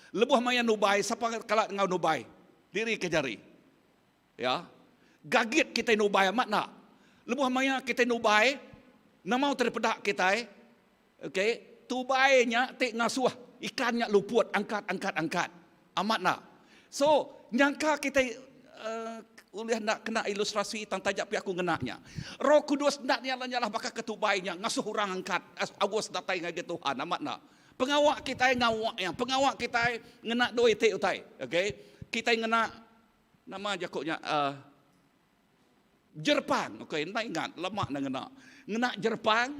Lebuh maya nubai sapa kala enggau nubai diri ke jari. Ya. Gagit kitai nubai amat enda. Lebuh maya kitai nubai. Nama utai dipeda kitai? Okey, tubai nya ti ngasuh ikan nya luput angkat angkat angkat. Amat enda? So, nyangka kitai uh, ulih enda kena ilustrasi tang taja pia aku ngena nya. Roh Kudus enda nyalah-nyalah baka ke tubai nya ngasuh orang angkat aus datai ngagai Tuhan. Amat enda? Pengawa kitai ngawa iya, pengawa kitai ngena dua iti utai. Okey, kitai ngena nama jaku nya uh, Jerepang, okey enda ingat lama enda ngena. Ngena jerepang,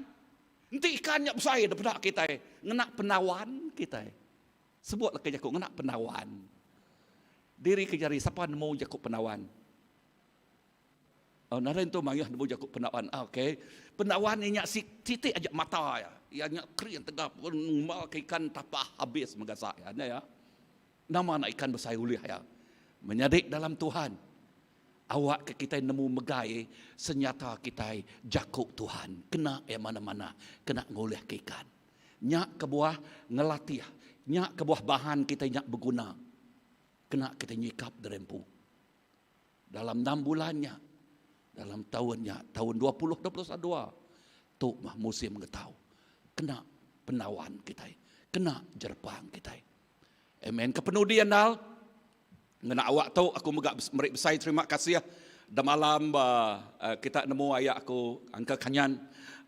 enti ikan nya besai da peda kitai, ngena penawan kitai. Sebut leka jaku ngena penawan. Diri ke jari sapa nemu jaku penawan. Oh, nadai entu mayuh nemu jaku penawan. Ah, okey. Penawan iya nya siti aja mata iya. Iya nya kering tegap ngumba ke ikan tapah habis megasak iya. Nya iya. Nama anak ikan besai ulih iya. Menyadi dalam Tuhan. Awakka kitai nemu megai senyata kitai jaku Tuhan kena iya mana-mana kena ngulihka ikan. Nya kebuah ngelatih, nya kebuah bahan kitai nya beguna kena kitai nyikap diri empu. Dalam enam bulan nya, dalam taun nya, taun 2022, tu mah musim ngetau. Kena penawan kitai, kena jerepang kitai. Amen. Kepenudi andal, Ngena awak tu aku mega meri besai terima kasih demalam kita nemu aya aku Uncle Kanyan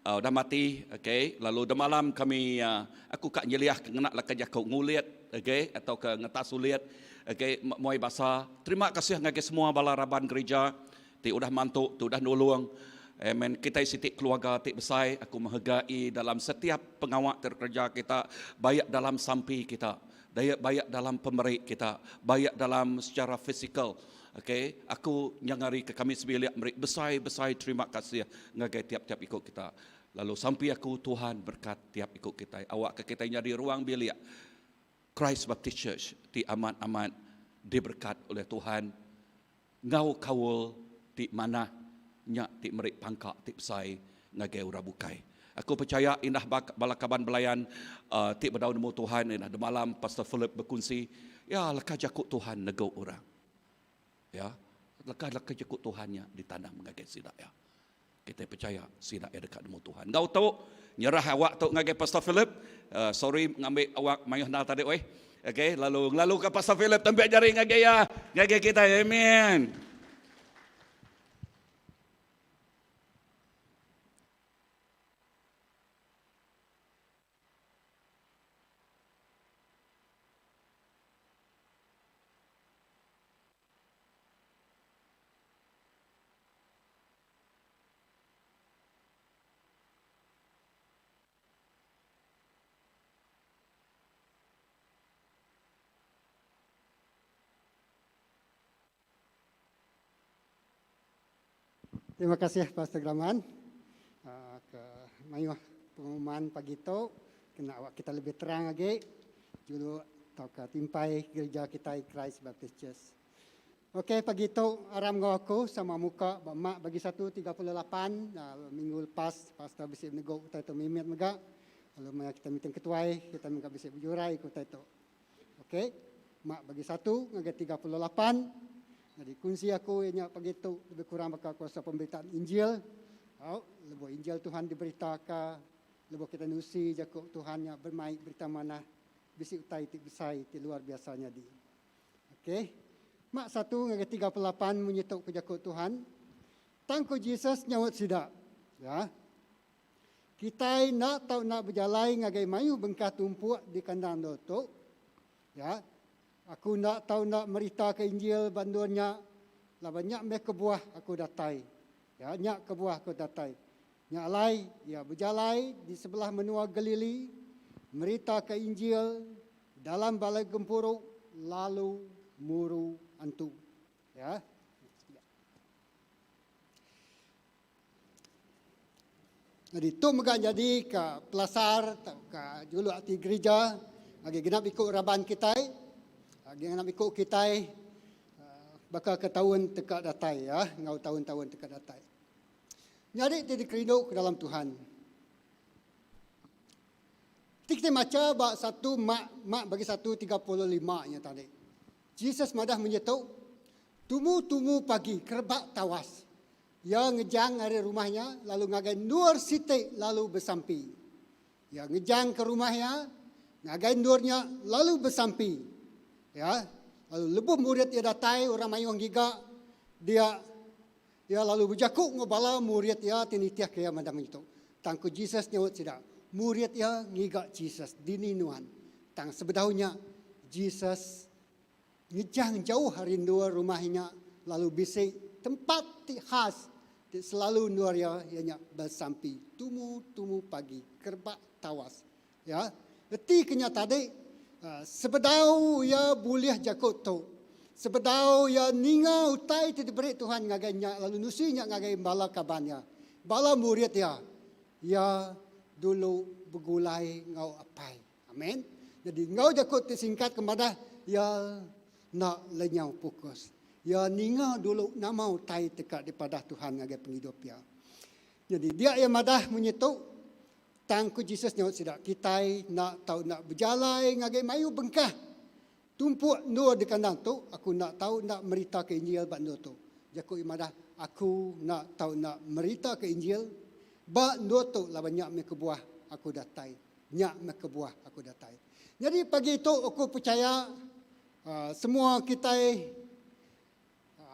udah mati okay lalu demalam kami aku ka nyeliah ke ngena leka jaku ngulit okay atau ke ngetas ulit okay muai basa terima kasih ngagai semua bala raban gerija ti udah mantu ti udah nulung amen kitai siti keluarga ti besai aku menghargai dalam setiap pengawa ti kereja kita baik dalam sampi kita Daya bayak dalam pemeri kita, bayak dalam secara fizikal. Okay, aku nyangari ke kami sebilik meri besai-besai terima kasih ngagai tiap-tiap iku kita. Lalu sampi aku Tuhan berkat tiap iku kitai. Awak ke kitai nyadi ruang bilik Christ Baptist Church ti amat-amat diberkat oleh Tuhan enggau kaul ti manah nya ti meri pangka ti besai ngagai orang bukai. Aku pechaya indah bala kaban belayan ti bedau nemu Tuhan indah demalam Pastor Philip bekunsi, ya leka jaku Tuhan negu orang. Ya, leka leka jaku Tuhan nya ditanam ngagai sida iya. Kitai pechaya sida iya deka nemu Tuhan. Enggau tu, nyerah awak tu ngagai Pastor Philip. Uh, sorry ngambi awak mayuh endar tadi oi. Okay, lalu ngelaluka Pastor Philip tempik jari ngagai iya, ngagai kitai. Amen. Terima kasih Pastor Graman ah, ke mayuh pengumuman pagi tu kena awak kita lebih terang agi juluk tauka timpai gereja kitai Christ Baptist Church. Ok pagi tu aram enggau aku sama muka ba mak bagi satu 38 minggu lepas pastor bisi negu utai tu mimit mega lalu maya kita meeting ketuai kita mega bisi bejurai ke utai tu. Ok mak bagi satu ngagai 38 jadi kunsi aku iya nya pagi tu lebih kurang baka kuasa pemberitaan Injil. Au lebuh Injil Tuhan diberitaka lebuh kita nusi jaku Tuhan nya bermai berita manah bisi utai ti besai ti luar biasa nyadi. Okey. Mak satu ngagai 38 munyi tu ku jaku Tuhan. Tang ku Jesus nyaut sida, ya. Kitai enda tau enda bejalai ngagai mayuh bengkah tumpuk di kandang endur tu. Ya. Aku enda tau enda meritaka Injil ba endur nya laban nya meh kebuah aku datai. Ya, nya kebuah aku datai. Nya alai, iya bejalai di sebelah menua Galili, meritaka Injil dalam balai gempuru lalu muru antu. Ya. Jadi tu mega nyadi ke pelasar tauka juluk ati gerija agi genap iku raban kitai, agi genap iku kitai baka ke taun teka datai ya enggau taun-taun teka datai. Nyadi ti dikerindu ke dalam Tuhan. Ti kita macha ba satu Mak Mak bagi 1:35 nya tadi. Jesus madah munyi tu, Tumu-tumu pagi kerebak tawas. Iya ngejang ari rumah iya lalu ngagai endur siti lalu besampi. Iya ngejang ke rumah iya ngagai endur nya lalu besampi. Ya, lalu lebuh murid iya datai orang mayuh ngiga dia iya lalu bejaku enggau bala murid iya ti nitihka iya madang itu. Tang ku Jesus nyaut sida, murid iya ngiga Jesus dini nuan. Tang sebedau nya Jesus Ngejang jauh ari endur rumah inya lalu bisi tempat ti khas ti selalu endur iya iya nya besampi tumu-tumu pagi kerebak tawas. Ya, reti ke nya tadi sebedau iya bulih jaku tu, sebedau iya ninga utai ti diberi Tuhan ngagai nya lalu nusi nya ngagai bala kaban iya, bala murid iya, iya dulu begulai enggau Apai. Amen. Jadi enggau jaku ti singkat ke madah iya enda lenyau fokus. Iya ninga dulu nama utai ti ka dipadah Tuhan ngagai pengidup iya. Jadi dia iya madah munyi tu, tang ku Jesus nyaut sida, kitai enda tau enda bejalai ngagai mayuh bengkah tumpuk endur di kandang tu, aku enda tau enda meritaka Injil ba endur tu. Jaku iya madah, aku enda tau enda meritaka Injil ba endur tu laban nya meh kebuah aku datai. Nya meh kebuah aku datai. Nyadi pagi tu aku pechaya semua kitai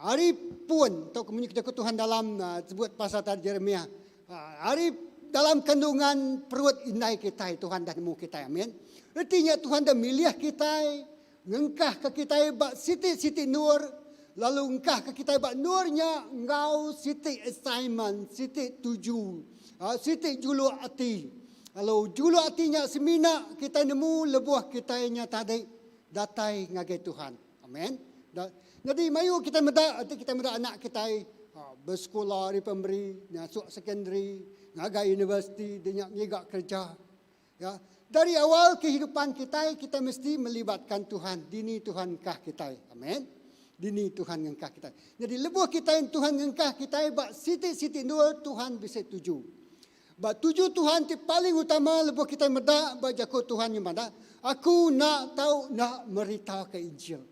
ari pun tauka munyi jaku Tuhan dalam sebut pasal tadi Jeremiah ari dalam kandungan perut indai kitai Tuhan dah nemu kitai amin. Reti nya Tuhan dah milih kitai ngengkahka kitai ba siti-siti endur lalu engkahka kitai ba endur nya enggau siti assignment, siti tuju, siti juluk ati. Lalu juluk ati nya semina kitai nemu lebuh kitai nya tadi datai ngagai Tuhan. Amen. Nyadi mayuh kitai meda enti kitai meda anak kitai besekula ari primary, masuk secondary, ngagai universiti, dia nya ngiga kereja. Ya, dari awal kehidupan kitai, kitai mesti melibatkan Tuhan. Dini Tuhan engkah kitai. Amen. Dini Tuhan ngengkah kitai. Jadi lebuh kitai Tuhan ngengkah kitai ba siti-siti endur Tuhan bisi tuju. Ba tuju Tuhan ti paling utama lebuh kitai meda ba jaku Tuhan nya madah, aku enda tau enda meritaka Injil.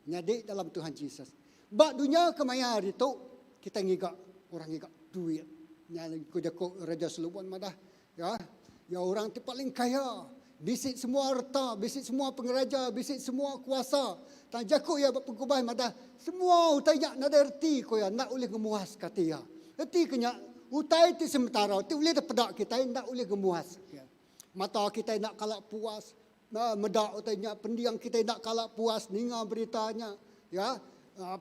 Nyadi dalam Tuhan Jesus. Ba dunya kemaya hari tu kitai ngiga orang ngiga duit. Nya ku jaku Raja Solomon madah, Ya, ya orang ti paling kaya, bisi semua reta, bisi semua pengeraja, bisi semua kuasa. Tang jaku iya ba pengkubai madah, semua utai nya nadai reti ku iya, enda ulih ngemuaska ati iya. Reti ke nya, utai ti sementara ti ulih dipeda kitai enda ulih ngemuaska iya. Mata kitai enda kala puas meda utai nya, pending kitai enda kala puas ninga berita nya. Ya,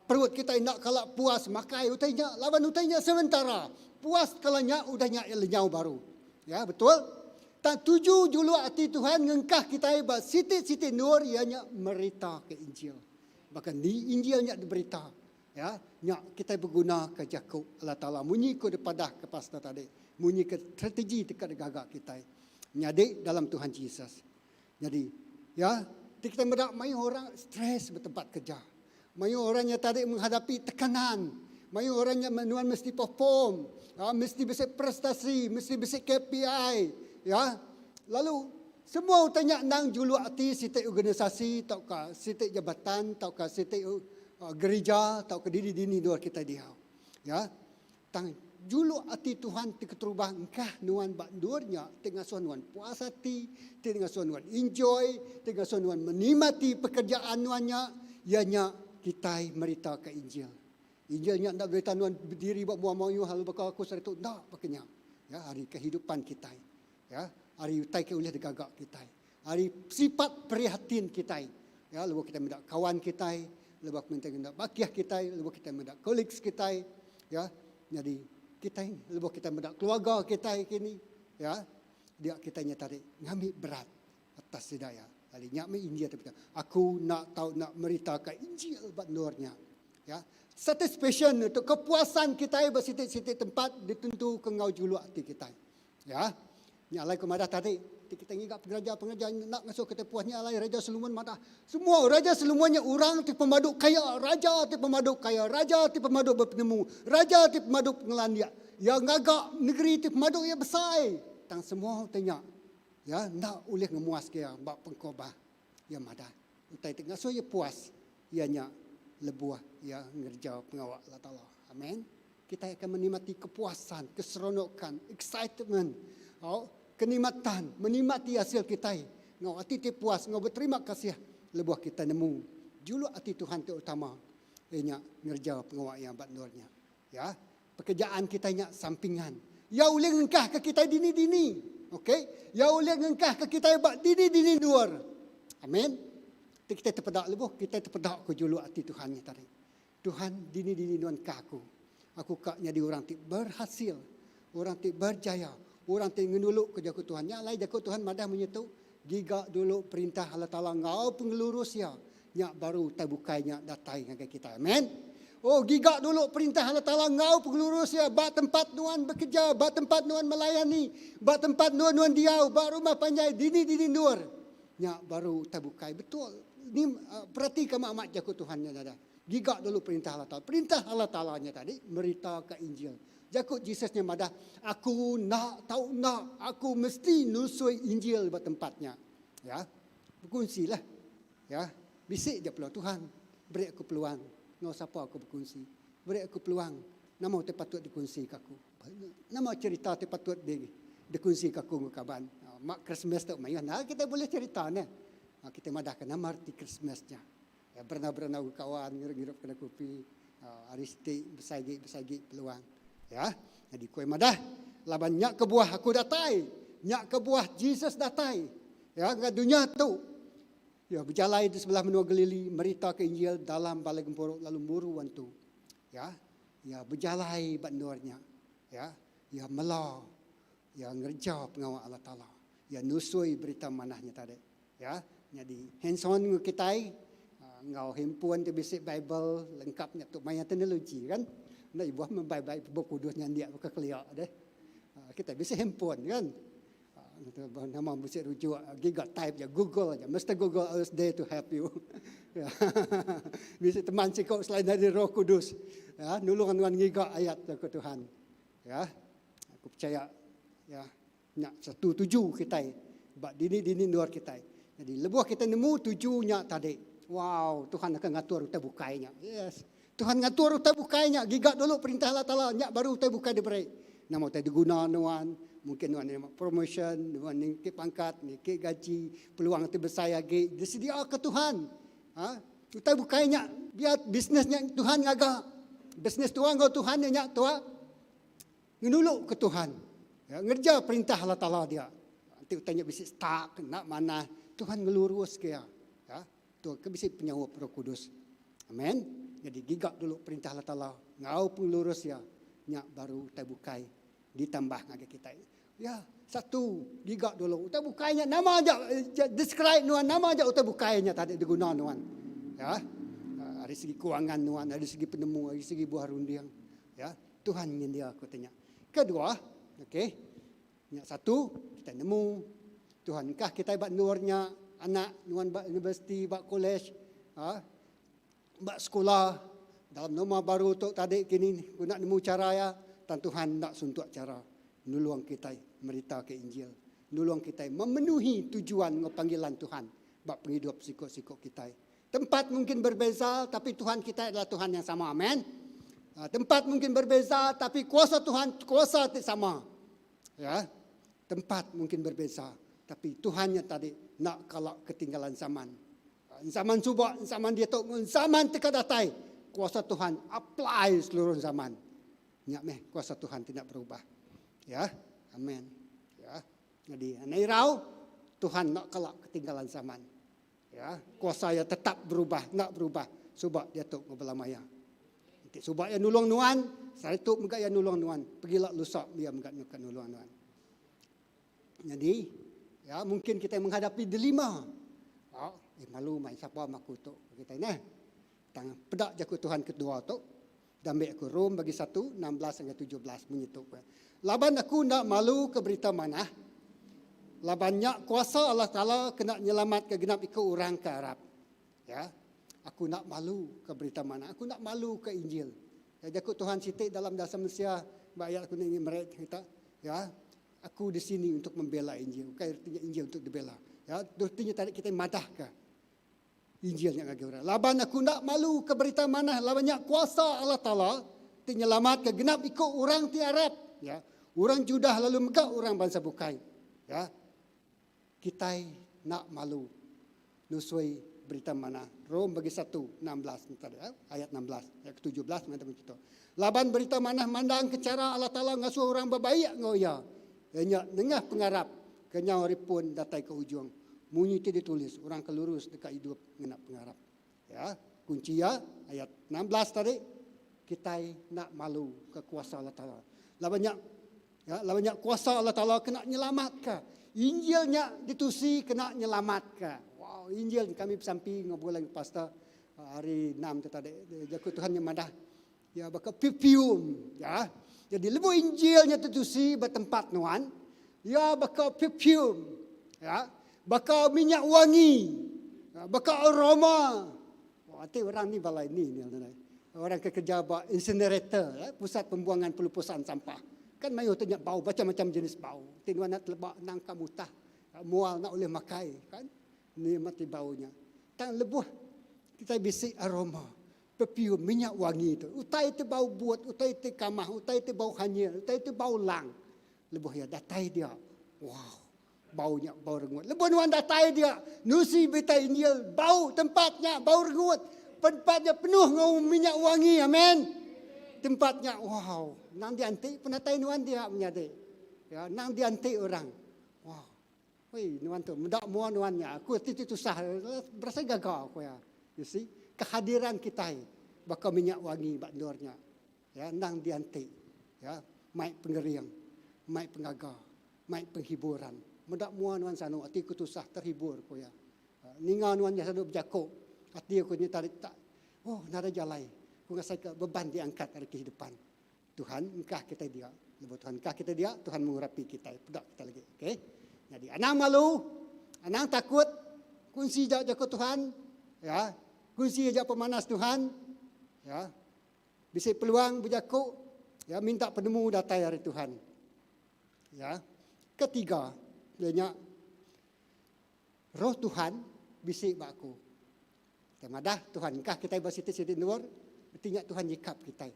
perut kitai enda kala puas makai utai nya laban utai nya sementara. Puas kala nya udah nya iya lenyau baru. Ya, betul? Tang tuju juluk ati Tuhan ngengkah kitai ba siti-siti endur iya nya meritaka Injil. Baka ni Injil nya diberita? Ya, nya kitai begunaka jaku Allah Taala munyi ku dipadahka pastor tadi, munyi ke strategi ti ka digaga kitai nyadi dalam Tuhan Jesus. Nyadi, ya, ti kitai meda mayuh orang stres ba tempat kerja. Mayuh orang nya tadi menghadapi tekanan. Mayuh orang nya nuan mesti perform, ya, mesti bisi prestasi, mesti bisi KPI, ya. Lalu semua utai nya endang juluk ati siti organisasi tauka siti jabatan tauka siti uh, gerija tauka dini-dini endur kitai diau. Ya. Tang juluk ati Tuhan ti keterubah engkah nuan ba endur nya ti ngasuh nuan puas ati, ti ngasuh nuan enjoy, ti ngasuh nuan menikmati pekerjaan nuan nya, iya nya kitai meritaka Injil. Injil nya enda berita nuan bediri ba mua mayuh lalu baka aku sehari tu, enda baka nya. Ya, ari kehidupan kitai. Ya, ari utai ke ulih digaga kitai. Ari sifat prihatin kitai. Ya, lebuh kitai meda kawan kitai, lebuh kitai meda bakih kitai, lebuh kitai meda colleagues kitai, ya. Nyadi kitai lebuh kitai meda keluarga kitai kini, ya, dia kitai nya tadi ngambi berat atas sida ya. Lalu nya meh Injil ti betul. Aku enda tau enda meritaka Injil ba endur nya. Ya. Satisfaction tu kepuasan kitai ba siti-siti tempat ditentuka enggau juluk ati kitai. Ya. Nya alai ku madah tadi, ti kita ngiga pengeraja-pengeraja enda ngasuh kita puas nya alai Raja Solomon madah, semua Raja Solomon nya orang ti pemadu kaya, raja ti pemadu kaya, raja ti pemadu bepenemu, raja ti pemadu pengelandik. Iya ngaga negeri ti pemadu iya besai. Tang semua utai nya, ya enda ulih ngemuaska iya ba pengkhotbah. Iya madah, utai ti ngasuh iya puas iya nya lebuh iya ngereja pengawa Allah Taala. Amen. Kitai akan menikmati kepuasan, keseronokan, excitement, au, kenikmatan, menikmati hasil kitai enggau ati ti puas enggau beterima kasih lebuh kitai nemu juluk ati Tuhan ti utama iya nya ngereja pengawa iya ba endur nya. Ya, pekerjaan kitai nya sampingan. Iya ulih ngengkahka kitai dini-dini. Okey, iya ulih ngengkahka kitai ba dini-dini endur. Amin. Ti kitai tepeda lebuh kitai tepeda ku juluk ati Tuhan nya tadi. Tuhan, dini-dini nuan ka aku. Aku ka nyadi orang ti berhasil, orang ti berjaya, orang ti ngenuluka jaku Tuhan. Nya alai jaku Tuhan madah munyi tu, Giga dulu Perintah Allah Taala enggau pengelurus Iya, nya baru utai bukai nya datai ngagai kitai. Amen. Oh, giga dulu Perintah Allah Taala enggau pengelurus Iya ba tempat nuan bekeja, ba tempat nuan melayani, ba tempat nuan nuan diau, ba rumah panjai, dini-dini endur. Nya baru utai bukai. Betul. Ni peratika amat-amat jaku Tuhan nya dadah. Giga dulu Perintah Allah Taala. Perintah Allah Taala nya tadi meritaka Injil. Jaku Jesus nya madah, Aku enda tau enda, aku mesti nusui Injil ba tempat nya. Ya. Bekunsilah. Ya. Bisi ja peluang Tuhan. Beri aku peluang enggau sapa aku bekunsi. Beri aku peluang nama utai patut dikunsika aku. Nama cherita ti patut di dikunsika aku enggau kaban. Mak Christmas tu mayuh enda kitai bulih cherita neh. Kitai madahka nama reti Christmas nya. Ya berenau-berenau ke kawan ngirup-ngirup kena kopi ari siti besai agi besai agi peluang. Ya. Jadi ku iya madah laban nya kebuah aku datai, nya kebuah Jesus datai. Ya ngagai dunya tu. Ya bejalai di sebelah menua Galili meritaka Injil dalam balai gempuru lalu muru antu. Ya. Ya bejalai ba endur nya. Ya. Ya mela ya ngereja pengawa Allah Taala. Ya nusui berita manah nya tadi. Ya, nyadi hands on enggau kitai enggau handphone ti bisi bible lengkap nya tu maya teknologi kan. Enda ibuh meh bai-bai bup kudus nyandik baka kelia deh. Kitai bisi handphone kan. Nama bisi rujuk giga type ja google aja Mister Google always there to help you. Bisi teman siko selain ari Roh Kudus ya nulung nuan ngiga ayat jaku Tuhan. Ya. Aku percaya ya Nya satu tuju kitai ba dini-dini endur kitai. Jadi lebuh kitai nemu tuju nya tadi, wow, Tuhan akan ngatur utai bukai nya. Yes. Tuhan ngatur utai bukai nya, giga dulu perintah Allah Taala, nya baru utai bukai diberi. Nama utai diguna nuan, mungkin nuan nerima promotion, nuan niki pangkat, niki gaji, peluang ti besai agi disediaka Tuhan. Ha? Utai bukai nya, biar bisnes nya Tuhan ngaga. Bisnes tua enggau Tuhan nya tua. Ngenulu ke Tuhan. Ya, ngereja perintah Allah Taala dia. Enti utai nya bisi stuck, enda manah, Tuhan ngelurus ke iya. Ya, tu ke bisi penyaup Roh Kudus. Amen. Jadi giga dulu perintah Allah Taala enggau pengelurus iya, nya baru utai bukai ditambah ngagai kitai. Ya, satu giga dulu utai bukai nya nama aja describe nuan nama aja utai bukai nya tadi diguna nuan. Ya. Ari segi kewangan nuan, ari segi penemu, ari segi buah runding. Ya. Tuhan nyendia ku ti nya. Kedua, okey. Nya satu, kitai nemu Tuhan engkah kitai ba endur nya, anak nuan ba universiti, ba kolej, ha, ba sekula dalam norma baru tu tadi kini ku enda nemu chara iya, tang Tuhan enda suntuk chara nulung kitai meritaka Injil, nulung kitai memenuhi tujuan enggau panggilan Tuhan ba pengidup siku-siku kitai. Tempat mungkin berbeza tapi Tuhan kita adalah Tuhan yang sama. Amen. Ha, tempat mungkin berbeza tapi kuasa Tuhan kuasa ti sama. Ya. Tempat mungkin berbeza tapi Tuhannya tadi nak kala ketinggalan zaman. Ha, zaman suba, zaman dia tu, zaman teka datai. Kuasa Tuhan apply seluruh zaman. Nya meh kuasa Tuhan tidak berubah. Ya. Amen. Ya. Jadi, anai irau Tuhan nak kala ketinggalan zaman. Ya, kuasa iya tetap berubah, enda berubah suba diatu enggau belama iya. Enti suba iya nulung nuan, sehari tu mega iya nulung nuan, pegila lusa iya mega nyuka nulung nuan. Nyadi, ya mungkin kitai menghadapi dilema. Oh, eh malu mai sapa meh aku tu kitai neh. Tang peda jaku Tuhan kedua tu, Dambi aku Rom bagi satu, 16 enggau 17 munyi tu. Laban aku enda malu ke berita manah, laban nya kuasa Allah Taala kena nyelamatka genap iku orang ke arap. Ya. Aku enda malu ke berita manah. Aku enda malu ke Injil. Ya, jaku Tuhan siti dalam dasar mensia ba ayat aku ni meri kita. Ya. Aku di sini untuk membela Injil. Bukan artinya Injil untuk dibela. Ya, artinya tadi kita madahka Injil nya ngagai orang. Laban aku enda malu ke berita manah laban nya kuasa Allah Taala. ti nyelamatka genap iku orang ti arap, ya, orang Judah lalu mega orang bansa bukai. Ya. Kitai enda malu nusui berita manah. Rom bagi satu, 16 nya tadi, ayat 16, ayat ke-17 meh temu kitu. Laban berita manah mandangka chara Allah Taala ngasuh orang bebaik enggau Iya, iya nya nengah pengarap ke nyau ari pun datai ke ujung. Munyi ti ditulis, orang ke lurus deka idup ngena pengarap. Ya, kunchi iya ayat 16 tadi, kitai enda malu ke kuasa Allah Taala. Laban nya ya, laban nya kuasa Allah Taala kena nyelamatka. Injil nya ditusi kena nyelamatka. Wow, Injil kami besampi enggau begulai enggau pastor ah, hari 6 tu tadi. Jaku Tuhan nya madah ya baka perfume ya. Jadi lebuh Injil nya ditusi ba tempat nuan, ya baka perfume ya, baka minyak wangi, ya, baka aroma. Wah, ati orang ni balai ni ni nadai. Orang ke kerja ba incinerator, ya, pusat pembuangan pelupusan sampah. Kan mayuh tu nya bau macam-macam jenis bau. Ti nuan nak teleba nangka mutah, mual nak ulih makai kan. Ni mati baunya. Tang lebuh kitai bisi aroma perfume minyak wangi tu. Utai ti bau but, utai ti kamah, utai ti bau hanyir, utai ti bau lang. Lebuh iya datai dia. Wow. Bau nya bau rengut. Lebuh nuan datai dia, nusi berita Injil, bau tempat nya bau rengut. Tempat nya penuh enggau minyak wangi. Amen. Tempat nya wow, nang dianti penatai nuan dia menyadi. Ya, nang dianti orang. Wow. Wei, nuan tu meda mua nuan nya. Aku ti ti tusah berasai gaga aku ya. You see, kehadiran kitai baka minyak wangi ba endur nya. Ya, endang dianti. Ya, mai pengering, mai pengaga, mai penghiburan. Meda mua nuan sanu ati ku tusah terhibur ku iya. Ninga nuan nya sanu bejaku, ati aku nya tadi tak oh nadai jalai. Ku ngasaika beban diangkat ari kehidupan. Tuhan engkah kitai dia. Lebuh Tuhan engkah kitai dia, Tuhan mengurapi kitai. Peda kitai lagi. Okey. Jadi anang malu, anang takut, kunsi ja jaku Tuhan, ya. Kunsi aja pemanas Tuhan, ya. Bisi peluang bejaku, ya minta penemu datai ari Tuhan. Ya. Ketiga, iya nya Roh Tuhan bisi ba aku. Kita madah Tuhan engkah kitai ba siti-siti endur, reti nya Tuhan nyikap kitai.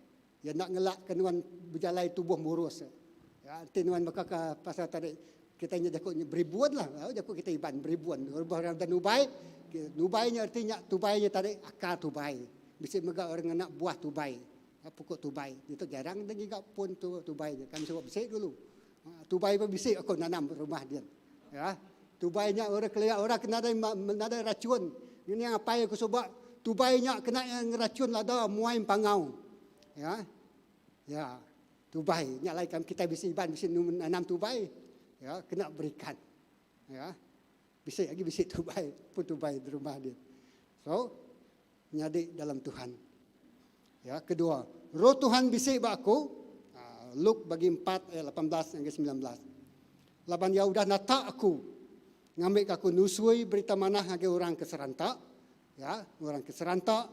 Iya enda ngelakka nuan bejalai tubuh murus. Ya, enti nuan baka ke pasal tadi kitai nya jaku nya beribun lah, jaku kitai Iban beribun. Rebah orang udah nubai, nubai nya reti nya tubai nya tadi akar tubai. Bisi mega orang ngena buah tubai, pokok tubai. Ditu jarang deh ngiga pun tu tubai nya. Kami suba bisi dulu. Tubai pun bisi aku nanam ba rumah din. Ya. Tubai nya orang kelia orang ke nadai nadai racun. Ngini apai aku suba tubai nya kena iya ngeracun lada muai empangau. Ya. Ya. Tubai nya alai kami kitai bisi Iban bisi nanam tubai ya kena berikan. Ya. Bisi agi bisi tubai pun tubai di rumah din. So Nyadi dalam Tuhan. Ya, kedua, roh Tuhan bisi ba aku, Luke bagi empat ayat 18 ngagai 19. Laban iya udah natak aku ngambika aku nusui berita manah ngagai orang ke seranta, ya, orang ke seranta,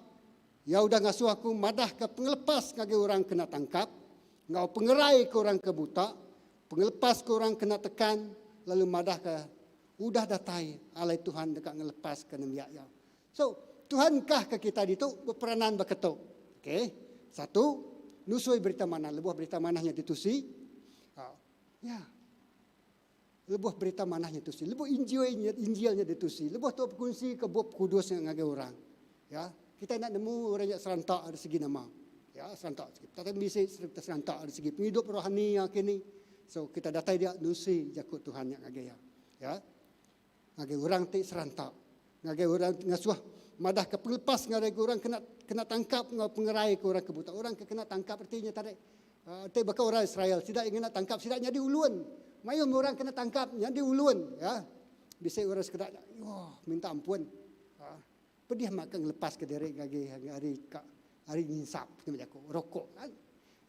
iya udah ngasuh aku madahka pengelepas ngagai orang ke enda tangkap, enggau pengerai ke orang ke buta, pengelepas ke orang ke enda tekan, lalu madahka udah datai alai Tuhan deka ngelepaska nembiak iya. So, Tuhan engkah ke kita ditu beperanan baka tu. Okey. Satu, nusui berita manah. Lebuh berita manah nya ditusi, ha, ya. Lebuh berita manah nya ditusi, lebuh Injil nya Injil nya ditusi, lebuh tu bekunsi ke bup kudus nya ngagai orang. Ya, kita enda nemu orang nya serentak ari segi nama. Ya, serentak segi. Tetapi bisi serentak ari segi pengidup rohani iya kini. So, kita datai dia nusi jaku Tuhan nya ngagai iya. Ya. Ngagai orang ti seranta, ngagai orang ti ngasuh madahka pengelepas ngagai orang kena kena tangkap enggau pengerai ke orang ke buta. Orang ke kena tangkap reti nya tadi ti baka orang Israel sida yang kena tangkap sida nyadi ulun. Mayuh meh orang kena tangkap nyadi ulun ya. Bisi orang sekeda wah minta ampun. Pedih mah ke ngelepaska diri ngagai ari ka ari nginsap nya jaku rokok kan.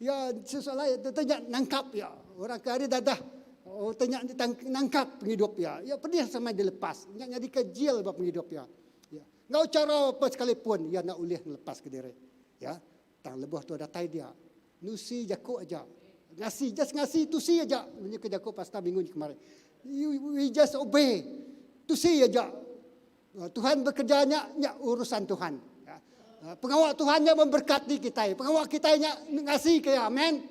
Ya sesuai lai tu nya nangkap ya. Orang ke ari dadah oh tanya nangkap pengidup ya. Ya pedih sama dilepas. Nya nyadi ke jail ba pengidup ya. Ya. Enggau cara apa sekalipun ya enda ulih ngelepaska diri. Ya. Tang lebuh tu datai dia nusi jaku aja. Ngasi just ngasi tusi aja munyi ke jaku pastor minggu kemarin. You, we just obey. Tusi aja. Tuhan bekerja nya nya urusan Tuhan. Ya. Pengawa Tuhan nya memberkati kitai. Pengawa kitai nya ngasi ke iya. Amen.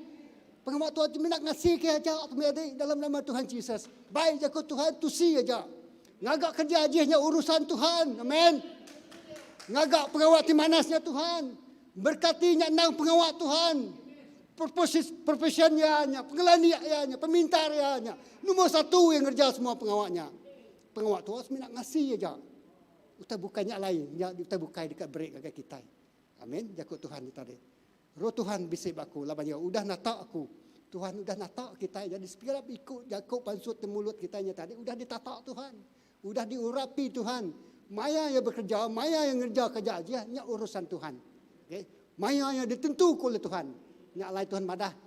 Pengawa Tuhan ti mina ngasi ke aja menyadi dalam nama Tuhan Jesus. Bai jaku Tuhan tusi aja. Ngaga kerja ajih nya urusan Tuhan. Amen. Ngaga pengawa ti manas nya Tuhan. Berkati nya endang pengawa Tuhan. Profession iya nya, pengelandik iya nya, pemintar iya nya. Nombor satu iya ngereja semua pengawa nya. Pengawa Tuhan semina ngasi aja. Utai bukai nya lain, nya utai bukai deka beri ngagai kitai. Amin. Jaku Tuhan nya tadi. Roh Tuhan bisi ba aku laban iya udah nata aku. Tuhan udah nata kitai jadi setiap iku jaku pansut ti mulut kitai nya tadi udah ditata Tuhan. Udah diurapi Tuhan. Maya iya bekerja, maya iya ngereja kerja ajih nya urusan Tuhan. Okay. Maya iya ditentuka oleh Tuhan. Nya alai Tuhan madah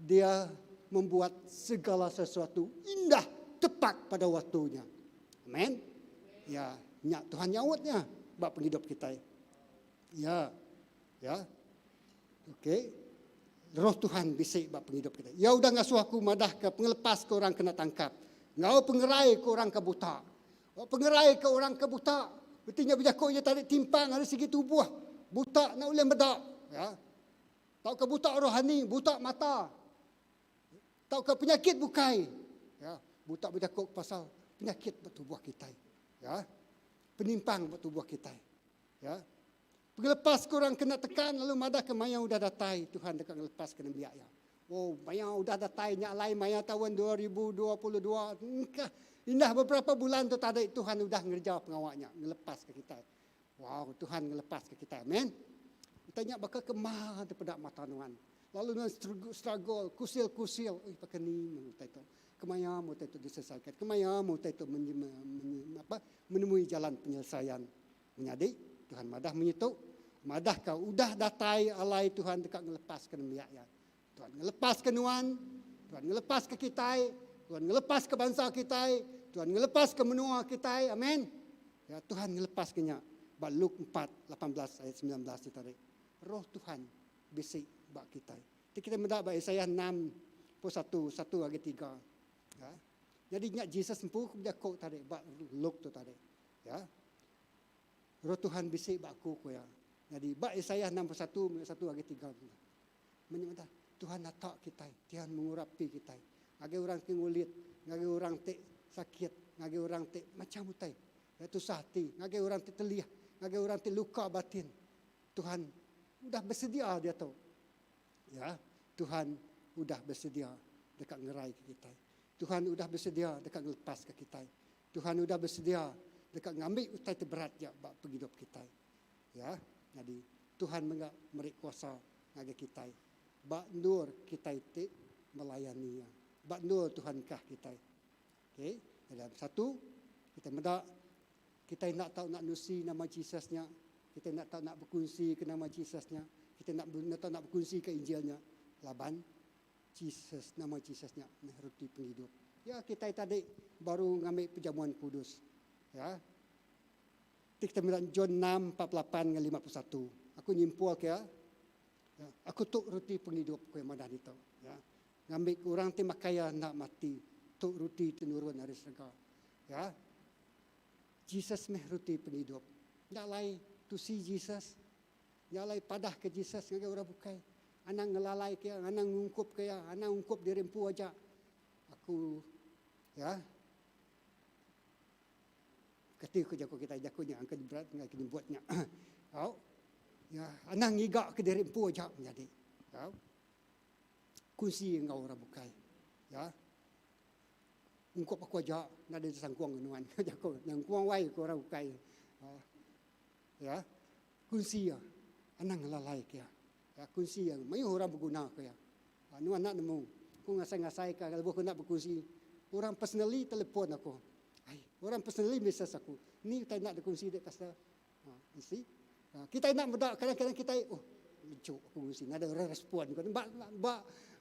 dia membuat segala sesuatu indah tepat pada waktunya. Amen. Ya, nya Tuhan nyautnya ba pengidup kitai. Ya. Ya. Okey. Roh Tuhan bisi ba pengidup kitai. Iya udah ngasuh aku madahka pengelepas ke orang kena tangkap, enggau pengerai ke orang ke buta. Pengerai ke orang ke buta, reti nya bejaku iya tadi timpang ari segi tubuh, buta enda ulih meda, ya. Tauka buta rohani, buta mata, tauka penyakit bukai. Ya, buta bejaku pasal penyakit ba tubuh kitai. Ya. Penimpang ba tubuh kitai. Ya. Pengelepas ke orang kena tekan lalu madahka maya udah datai Tuhan deka ngelepaska nembiak iya. Oh, maya udah datai nya alai maya taun 2022 engkah indah beberapa bulan tu tadi Tuhan udah ngereja pengawa nya ngelepaska kitai. Wow, Tuhan ngelepaska kitai. Amen. Utai nya baka ke ma dipeda mata nuan. Lalu nuan struggle, kusil-kusil, oi baka ni meh utai tu. Kemaya meh utai tu diselesaikan. Kemaya meh utai tu men, men, apa, menemui jalan penyelesaian. Menyadi, Tuhan madah munyi tu, madahka udah datai alai Tuhan deka ngelepaska nembiak Iya. Tuhan ngelepaska nuan, Tuhan ngelepaska kitai, Tuhan ngelepaska bansa kitai, Tuhan ngelepaska menua kitai. Amen. Ya, Tuhan ngelepaska nya ba Luke 4, 18 ayat 19 tu tadi. Roh Tuhan bisi ba kitai. Ti kita meda ba Isaiah 6 pun 1, 1 agi 3. Ya. Jadi nya Jesus empu ke bejaku tadi ba Luke tu tadi. Ya. Roh Tuhan bisi ba aku ku iya. Nyadi ba Isaiah 61 ayat 1 agi 3. Menya madah Tuhan nata kitai, Tuhan mengurapi kitai. Ngagai orang ti ngulit, ngagai orang ti sakit, ngagai orang ti macam utai. Ya, tusah ati, ngagai orang ti telih, ngagai orang ti luka batin. Tuhan udah bersedia diatu. Ya, Tuhan udah bersedia deka ngeraika kitai. Tuhan udah bersedia deka ngelepaska kitai. Tuhan udah besedia deka ngambi utai ti berat nya ba pengidup kitai. Ya, nyadi Tuhan mega meri kuasa ngagai kitai ba endur kitai ti melayani Iya, ba endur Tuhan kah kitai. Okey, dalam satu kita meda kitai enda tau nak nusi nama Jesus nya, kitai enda tau nak bekunsi ke nama Jesus nya, kitai enda enda tau nak bekunsi ke Injil nya laban Jesus, nama Jesus nya meh reti pengidup. Ya kitai tadi baru ngambi perjamuan kudus. Ya. Ti kita meda John 6, 48 dengan 51. Aku nyimpul ke ya. Ya, aku tu reti pengidup ku yang madah ditu. Ya. Ngambi ke orang ti makai ya enda mati. Tu roti ti nurun ari serega. Ya. Jesus meh roti pengidup. Enda alai to see Jesus. Nya alai padahka Jesus ngagai orang bukai. Anang ngelalaika iya, anang ngungkupka iya, anang ungkup diri empu aja. Aku ya. Kati ku jaku kitai jaku nya angka berat enggai ke nyebut nya. Au. Ya, anang ngiga ke diri empu aja menyadi. Au. Kunsi enggau orang bukai. Ya. Ungkup aku aja nadai disangkung nuan jaku. Nyangkung wai ku orang bukai. Ya. Kunsi iya. Anang ngelalai ke iya. Ya, kunsi iya. Mayuh orang beguna ke iya. Ha, nuan enda nemu. Aku ngasai-ngasai ka lebuh aku enda bekunsi. Orang personally telefon aku. Ai, orang personally mesej aku. Ni utai enda dikunsi dek pastor. Ha, you see? Ha, kita enda meda kadang-kadang kita oh lucu aku kunsi. Nadai orang respon. Ba ba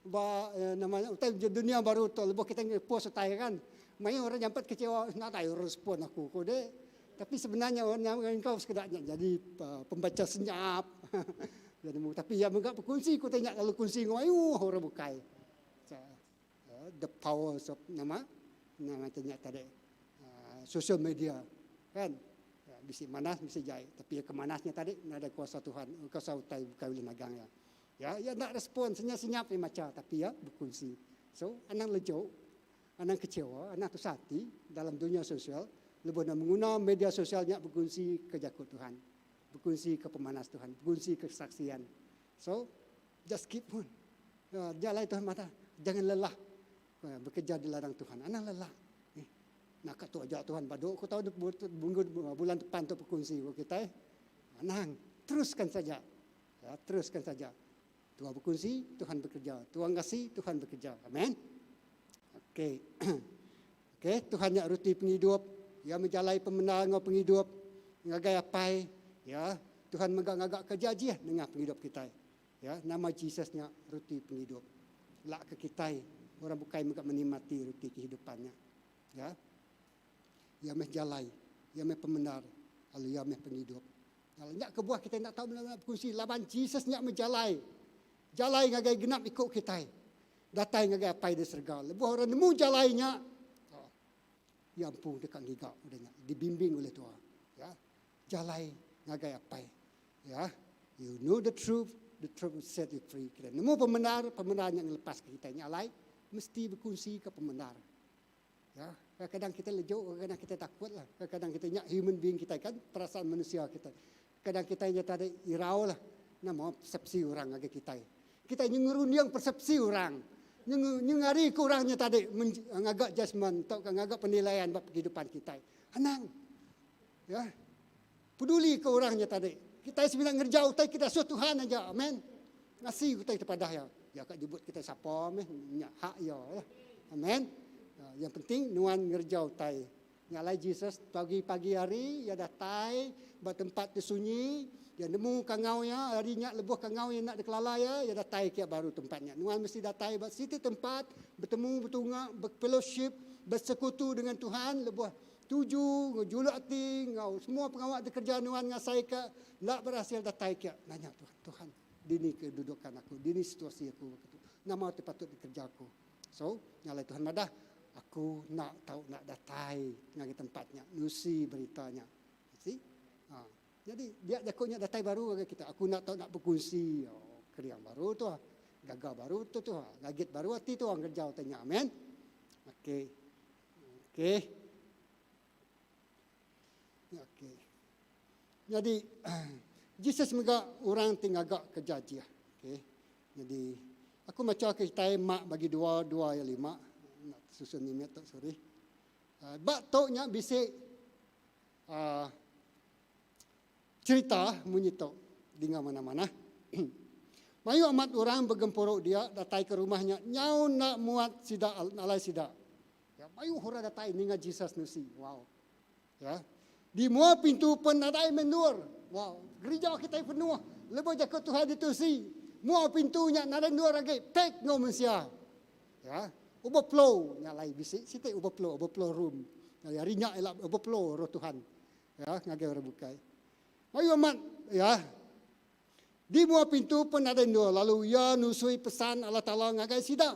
ba eh, nama utai dunia baru tu lebuh kita post utai kan. Mayuh orang nyampat kecewa nadai orang respon aku ko dek. Tapi sebenarnya orang yang kau sekeda nya jadi pembaca senyap. Dia nemu. Tapi ia mega berkunsi ku tanya lalu kunsi ngau ayuh orang bukai. So, uh, the power of nama nama tanya tadi. Uh, social media kan. Ya, bisi manas bisi jai tapi iya ke manas nya tadi nadai kuasa Tuhan kuasa utai bukai ulih nagang iya. Ya iya enda respon senyap-senyap iya macha tapi iya bekunsi. So anang lejuk anang kecewa anang tusah ati dalam dunya sosial lebuh ne menguna media sosial nya bekunsi ke jaku Tuhan bekunsi ke pemanas Tuhan bekunsi ke kesaksian. So just keep on. Nya alai Tuhan madah jangan lelah Bekerja di ladang Tuhan. Anang lelah. Eh, naka tu aja Tuhan badu ku tau minggu bulan depan tu bekunsi ku kitai. Anang, teruskan saja. Ya, teruskan saja. Tuhan bekunsi, Tuhan bekerja. Tuhan ngasi, Tuhan bekerja. Amen. Okey. Okey, Tuhan nya ruti pengidup. Iya menjalai pemendar enggau pengidup ngagai apai. Ya, Tuhan mega ngaga kerja ajih nengah pengidup kitai. Ya, nama Jesus nya ruti pengidup. Lak ke kitai, orang bukai mega menikmati ruti kehidupan nya. Ya. Iya meh jalai, iya meh pemendar, lalu iya meh pengidup. Lalu nya kebuah kitai enda tau meda bekunsi laban Jesus nya meh jalai. Jalai ngagai genap iku kitai. Datai ngagai Apai di serega. Lebuh orang nemu jalai nya, oh, iya empu deka ngiga udah nya, dibimbing oleh Tuhan. Ya. Jalai ngagai Apai. Ya, you know the truth, the truth will set you free. Kita nemu pemendar, pemendar nya ngelepaska kita. Nya alai mesti bekunsika pemendar. Ya, kadang-kadang kita lejuk, kadang-kadang kita takut lah. Kadang-kadang kita nya human being kita kan, perasaan manusia kita. Kadang kita nya tadi irau lah. Nama persepsi orang ngagai kita. Kita nya ngerunding persepsi orang. Nyengari ke orang nya tadi ngaga judgement tauka ngaga penilaian ba kehidupan kita. Anang. Ya. Peduli ke orang nya tadi. Kitai semina ngereja utai ke dasuh Tuhan aja. Amen. Ngasi utai ke padah iya. Ya ka nyebut kitai sapa meh nya hak iya lah. Amen. Ya, yang penting nuan ngereja utai. Nya alai Jesus pagi-pagi hari iya datai ba tempat ti sunyi, iya nemu kangau iya, hari nya lebuh kangau iya enda dikelala iya, iya datai kia baru tempat nya. Nuan mesti datai ba siti tempat betemu betunga, befellowship, besekutu dengan Tuhan lebuh Tuju enggau juluk ati enggau semua pengawa dikereja nuan ngasaika enda berasil datai kia nanya Tuhan, Tuhan dini kedudukan aku, dini situasi aku baka tu, nama ti patut dikereja aku. So, nya alai Tuhan madah, aku enda tau enda datai ngagai tempat nya nusi berita nya. You see? Ha. Nyadi dia jaku nya datai baru ngagai kita, aku enda tau enda bekunsi. Oh, kering baru tu. Gaga baru tu tu. Gagit baru ati tu ngereja utai nya. Amen. Okey. Okey. Okey. Jadi Jesus mega orang ti ngaga kerja ajih. Okey. Jadi aku macha ke kitai mak bagi dua dua ayat lima. Nak susun mimit tu sorry. Uh, ba tu nya bisi uh, cerita munyi tu dinga mana-mana. Mayuh amat orang begempuru dia datai ke rumah nya nyau enda muat sida alai sida. Ya, mayuh orang datai ninga Jesus nusi. Wow. Ya. Di mua pintu pen nadai meh endur. Wow. Gerija kitai penuh. Lebuh jaku Tuhan ditusi, mua pintu nya nadai endur agi. Pack enggau mensia. Ya. Overflow nya alai bisi siti overflow, overflow room. Jadi hari nya ila overflow roh Tuhan. Ya, ngagai orang bukai. Mayuh amat ya. Di mua pintu pen nadai endur lalu iya nusui pesan Allah Taala ngagai sida.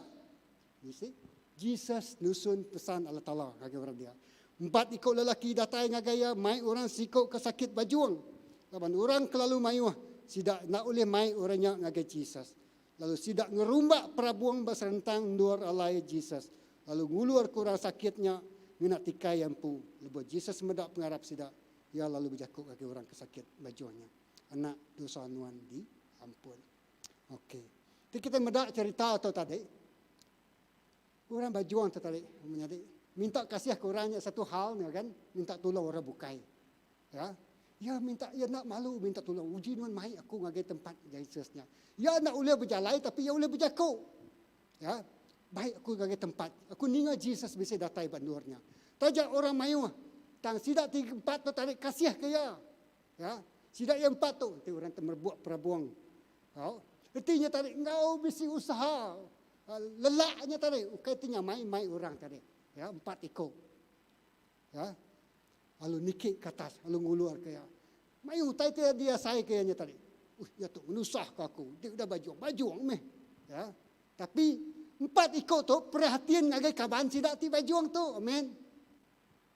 You see? Jesus nusun pesan Allah Taala ngagai orang dia. Empat iku lelaki datai ngagai iya mai orang siku ke sakit bajung. Laban orang kelalu mayuh, sida enda ulih mai orang nya ngagai Jesus. Lalu sida ngerumbak perabung ba serentang endur alai Jesus, lalu ngulurka orang sakit nya ngena tikai iya empu. Lebuh Jesus meda pengarap sida, iya lalu bejaku ngagai orang ke sakit bajung nya. Anak dosa nuan di ampun. Okey. Ti kita meda cerita tu tadi. Orang bajuang tu tadi menyadi minta kasih ke orang nya satu hal nya kan, minta tolong orang bukai. Ya. Ya minta ya nak malu minta tolong. Uji nuan mai aku ngagai tempat Jesus nya. Ya nak ulih berjalai tapi ya ulih berjaku. Ya. Baik aku ngagai tempat. Aku ninga Jesus bisi datai ba endur nya. Taja orang mayuh tang sida ti empat tu tadi kasih ke iya. Ya, sida iya empat tu enti orang ti merebuk perabung. Au, reti nya tadi enggau bisi usaha lelak nya tadi ukai ti nyamai mai orang tadi. Ya, empat iku. Ya. Lalu niki ke atas, lalu ngulur ke iya. Mayuh utai ti diasai ke iya nya tadi. Uh, iya tu ngenusah ke aku. Ti udah bajung, bajung meh. Ya. Tapi empat iku tu perhatian ngagai kaban sida ti bajung tu. Amen.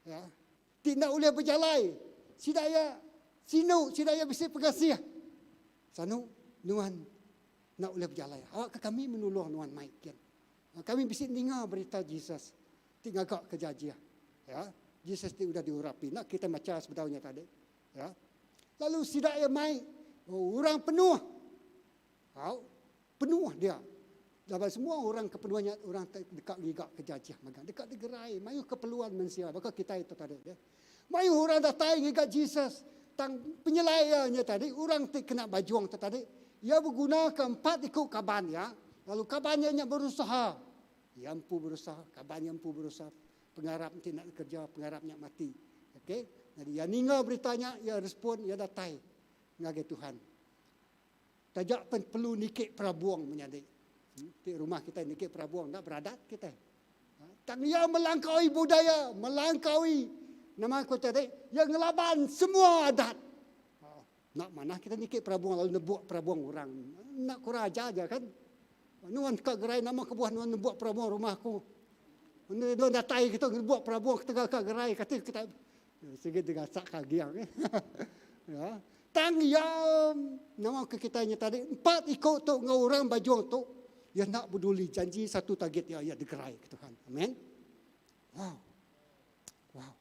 Ya. Ti enda ulih bejalai. Sida iya sinu, sida iya bisi pengasih. Sanu nuan enda ulih bejalai. Awakka kami menulung nuan mai kin. Kami bisi ninga berita Jesus ti ngaga ke jajih. Ya, Jesus ti udah diurapi. Enda kita macha sebedau nya tadi. Ya. Lalu sida iya mai orang penuh. Au, penuh dia. Laban semua orang ke penuh nya orang ti deka ngiga ke jajih mega. Deka digerai mayuh keperluan mensia baka kitai tu tadi deh. Mayuh orang datai ngiga Jesus tang penyelai iya nya tadi orang ti kena bajung tu tadi iya begunaka empat iku kaban iya lalu kaban iya nya berusaha. Iya empu berusaha, kaban iya empu berusaha. Pengarap enti enda dikereja pengarap nya mati. Okey. Nyadi iya ninga berita nya iya respon iya datai ngagai Tuhan. Taja pen perlu niki perabung menyadi. Ti rumah kitai niki perabung enda beradat kitai. Tang iya melangkaui budaya, melangkaui nama ku tadi, iya ngelaban semua adat. Enda manah kita niki perabung lalu nebuk perabung orang. Enda kurang ajar aja kan. Nuan ka gerai nama kebuah nuan nebuk perabung rumah aku. Nuan datai kitu nebuk perabung ketegal ka gerai kati kita sigi digasak ka giang. Ya. Tang iya nama ke kitai nya tadi empat iku tu enggau orang bajung tu iya enda beduli janji satu target iya iya digerai ke Tuhan. Amen. Wow. Wow.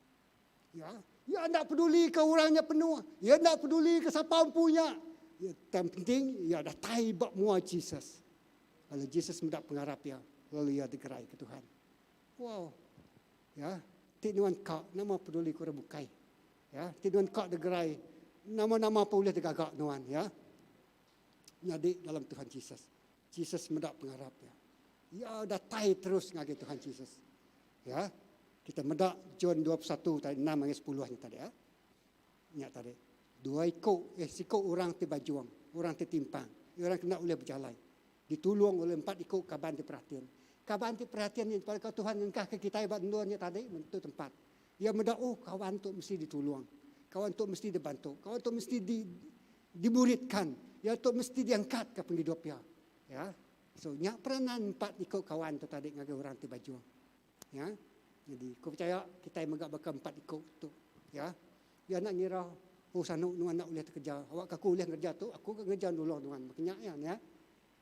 Ya, iya enda peduli ke orang nya penuh, iya enda peduli ke sapa empu nya. Ya, tang penting iya datai ba mua Jesus. Lalu Jesus meda pengarap iya, lalu iya digerai ke Tuhan. Wow. Ya, ti nuan ka nama peduli ke orang bukai. Ya, ti nuan ka degerai nama-nama pun ulih digaga nuan ya. Nyadi dalam Tuhan Jesus. Jesus meda pengarap ya. Ya datai terus ngagai Tuhan Jesus. Ya. Kita meda John 21 tadi 6 hingga 10 nya tadi ya. Nya tadi. Dua iku eh siku orang ti bajuang, orang ti timpang, orang kena ulih bejalai. Ditulung oleh empat iku kaban ti perhatian. Kaban ti perhatian ni pada Tuhan ngengkah ke kitai ba endur nya tadi, mentu tempat. Iya meda, oh kawan tu mesti ditulung. Kawan tu mesti dibantu. Kawan tu mesti di dimuridkan. Iya tu mesti diangkatka pengidup iya. Ya. So nya peranan empat iku kawan tu tadi ngagai orang ti bajung. Ya. Jadi ku percaya kitai mega baka empat iku tu. Ya. Iya enda ngira oh sanu nuan enda ulih tekeja. Awakka aku ulih ngereja tu, aku ke ngereja nulung nuan. Baka nya iya ya.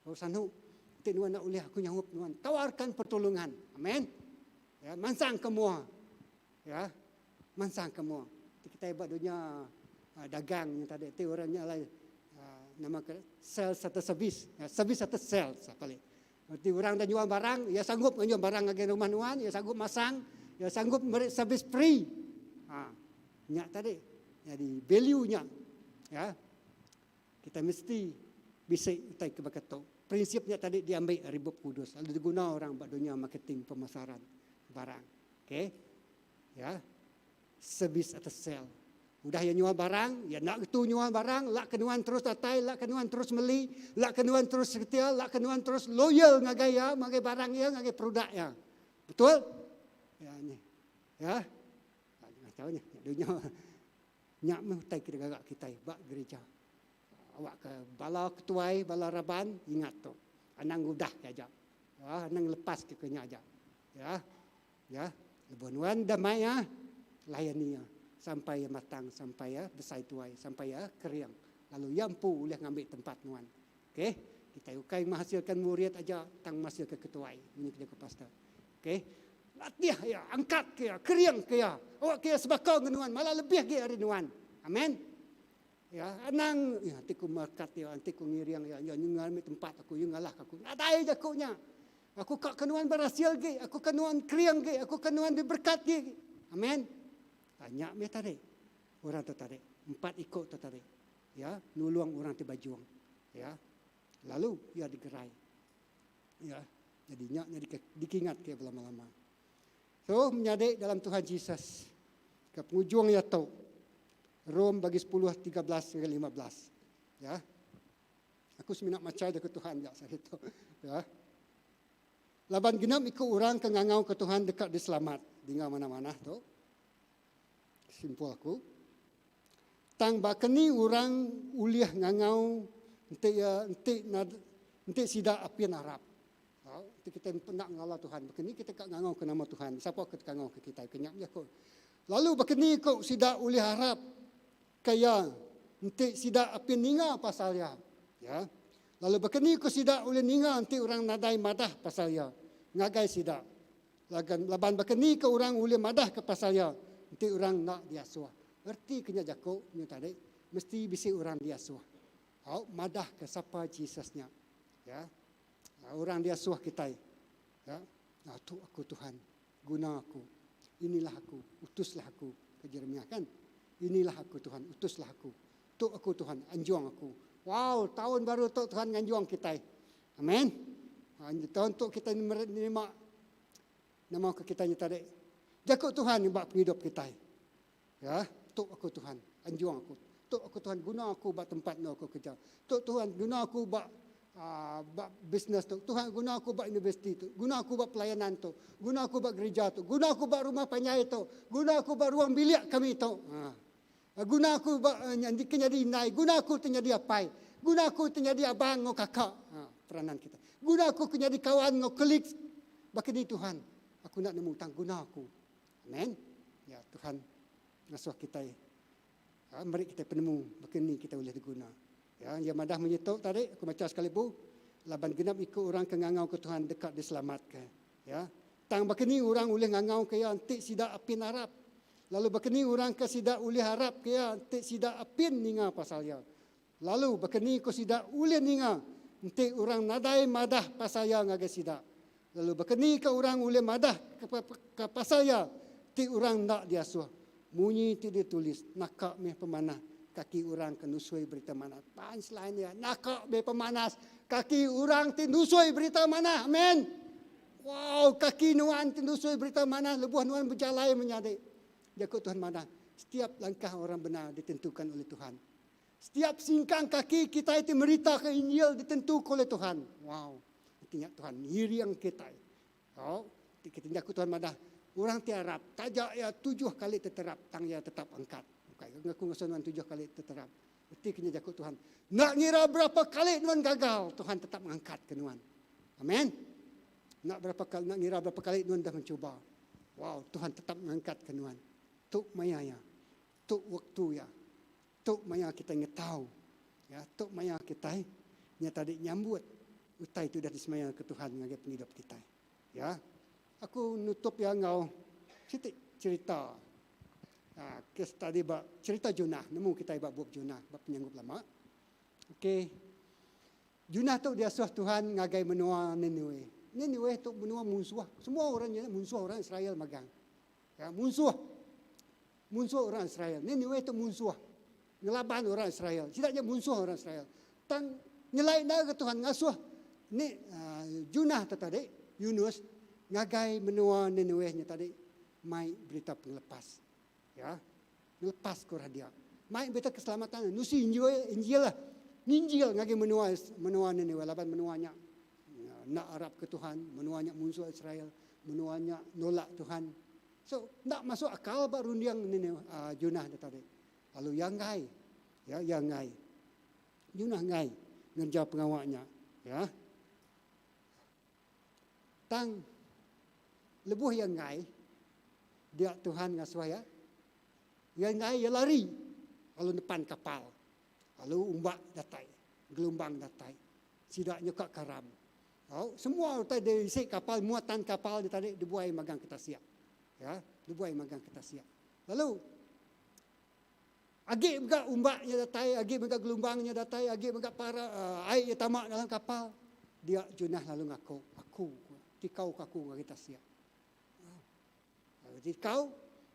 Oh sanu enti nuan enda ulih aku nyaup nuan. Tawarkan pertolongan. Amen. Ya, mansang ke mua. Ya. Mansang ke mua. Ti kitai ba dunya uh, dagang nya tadi ti orang nya alai uh, nama ke sales atau service. Ya, service atau sales apa li. Ti orang dah nyual barang, ya sanggup nyual barang ngagai rumah nuan, ya sanggup masang, ya sanggup meri service free. Ha, nya tadi. Jadi value nya. Ya. Kita mesti bisi utai ke baka tu. Prinsip nya tadi diambi ari Bup Kudus lalu diguna orang ba dunya marketing pemasaran barang. Okey. Ya. Servis atau sel. Udah iya nyual barang, iya enda ngetu nyual barang, lak ke nuan terus datai, lak ke nuan terus meli, lak ke nuan terus setia, lak ke nuan terus loyal ngagai iya, ngagai barang iya, ngagai produk iya. Betul? Ya ni. Ya. Jangan tahu nya. Dunya Nya meh utai ke digaga kitai ba gerija. Awakka bala ketuai, bala raban ingat tu. Anang ngudahka aja. Ya, anang ngelepaska ke nya aja. Ya. Ya. Lebuh nuan dah mai iya, layani iya sampai iya matang, sampai iya besai tuai, sampai iya kering. Lalu iya empu ulih ngambi tempat nuan. Okey. Kitai ukai menghasilkan murid aja tang menghasilkan ketuai munyi ke jaku pastor. Okey. Latih iya, angkat ke iya, kering ke iya. Awak ke iya sebaka enggau nuan, malah lebih agi ari nuan. Amen. Ya, anang ya enti ku merekat iya, enti ku ngiring iya, iya ngambi tempat aku, iya ngalahka aku. Nadai jaku nya. Aku ka ke nuan berhasil agi, aku ka nuan kering agi, aku ka nuan diberkat agi. Amen. Ha, nya meh tadi. Orang tu tadi, empat iku tu tadi. Ya, nulung orang ti bajung. Ya. Lalu iya digerai. Ya. Jadi nya nyadi dikingat ke belama-lama. So menyadi dalam Tuhan Jesus ke pengujung iya tu. Rom bagi 10 13 hingga 15. Ya. Aku semina macha jaku Tuhan ja sehari tu. Ya. Laban genap iku orang ke ngangau ke Tuhan deka diselamat. Dinga manah-manah tu. Simpul aku. Tang baka ni orang ulih ngangau enti iya enti enti sida apin arap. Tau enti kitai enda ngelala Tuhan baka ni kitai ka ngangau ke nama Tuhan sapa ke ngangau ke kitai ke nya meh jaku. Lalu baka ni ko sida ulih arap. ke iya enti sida apin ninga pasal iya? Ya. Lalu baka ni ku sida ulih ninga enti orang nadai madah pasal iya ngagai sida? Laban baka ni ke orang ulih madah ke pasal iya enti orang enda diasuh? Reti ke nya jaku nyu tadi mesti bisi orang diasuh. Au madah ke sapa Jesus nya. Ya. Orang diasuh kitai. Ya. Tu aku Tuhan. Guna aku. Inilah aku. Utuslah aku. Ke Jeremiah kan. Inilah aku Tuhan. Utuslah aku. Tu aku Tuhan. Anjung aku. Wow, tahun baru tu Tuhan nganjung kitai. Amen. Ha, tahun tu kita nerima nama ke kita nya tadi. Jaku Tuhan ba pengidup kitai. Ya, tu aku Tuhan, anjung aku. Tu aku Tuhan, guna aku ba tempat enggau aku kerja. Tu Tuhan, guna aku ba uh, ba bisnes tu. Tuhan guna aku ba universiti tu. Guna aku ba pelayanan tu. Guna aku ba gereja tu. Guna aku ba rumah panjai tu. Guna aku ba ruang bilik kami tu. Ha. Guna aku ba uh, ke nyadi indai. Guna aku ti nyadi apai. Guna aku ti nyadi abang enggau kakak. Ha, peranan kita. Guna aku ke nyadi kawan enggau colleagues. Baka ni Tuhan, aku enda nemu tang guna aku. Amen. Ya Tuhan ngasuh kitai ha, meri kitai penemu baka ni kitai ulih diguna. Ya, iya madah munyi tu tadi aku macha sekali bu laban genap iku orang ke ngangau ke Tuhan deka diselamatka. Ya. Tang baka ni orang ulih ngangau ke iya enti sida apin arap. Lalu baka ni orang ke sida ulih arap ke iya enti sida apin ninga pasal iya. Lalu baka ni ku sida ulih ninga enti orang nadai madah pasal iya ngagai sida? Lalu baka ni ka orang ulih madah ke pasal iya ti orang enda diasuh? Munyi ti ditulis, Naka meh pemanah kaki orang ke nusui berita manah. Punchline iya, Naka meh pemanas kaki orang ti nusui berita manah. Amen. Wow, kaki nuan ti nusui berita manah lebuh nuan bejalai menyadi. Jaku Tuhan madah, setiap langkah orang benar ditentukan oleh Tuhan. Setiap singkang kaki kitai ti meritaka Injil ditentuka oleh Tuhan. Wow. Reti nya Tuhan ngiring kitai. Au, ti kita jaku Tuhan madah, orang ti arap taja iya tujuh kali teterap tang iya tetap angkat. Bukai ke ngaku ngasuh nuan tujuh kali teterap. Reti ke nya jaku Tuhan. Enda ngira berapa kali nuan gagal, Tuhan tetap ngangkatka nuan. Amen. Enda berapa kali enda ngira berapa kali nuan dah mencuba. Wow, Tuhan tetap ngangkatka nuan. Tu maya iya. Tu waktu iya. Tu maya kitai ngetau. Ya, tu maya kitai nya tadi nyambut utai ti udah disemayaka Tuhan ngagai pengidup kitai. Ya. Aku nutup iya enggau siti cherita. Ha, kes tadi ba cherita Jonah, nemu kitai ba bup Jonah ba penyanggup lama. Okey. Jonah tu diasuh Tuhan ngagai menua Nineweh. Nineweh tu menua munsuh. Semua orang nya munsuh orang Israel magang. Ya, munsuh. Munsuh orang Israel. Nineweh tu munsuh. Ngelaban orang Israel. Sida nya munsuh orang Israel. Tang nyelai enda ke Tuhan ngasuh ni uh, Junah tu tadi, Yunus ngagai menua Nineweh nya tadi mai berita pengelepas. Ya. Ngelepas ke orang dia. Mai berita keselamatan. Nusi Injil, Injil lah. Nginjil ngagai menua menua Nineweh laban menua nya enda arap ke Tuhan, menua nya munsuh Israel, menua nya nolak Tuhan. So, enda masuk akal ba runding Nineweh, uh, Jonah nya tadi. Lalu iya enggai. Ya, iya enggai. Jonah enggai ngereja pengawa nya. Ya. Tang lebuh iya enggai, dia Tuhan ngasuh iya. Iya enggai, iya lari lalu nepan kapal. Lalu umbak datai, gelumbang datai. Sida nyuka karam. Au, semua utai diisi kapal, muatan kapal ditarik dibuai magang ke tasik. Ya, dibuai magang ke tasik. Lalu agi mega umbak nya datai, agi mega gelumbang nya datai, agi mega para uh, ai nya tama dalam kapal. Dia Junah lalu ngaku, aku tikau ke aku ngagai tasik. Lalu dikau,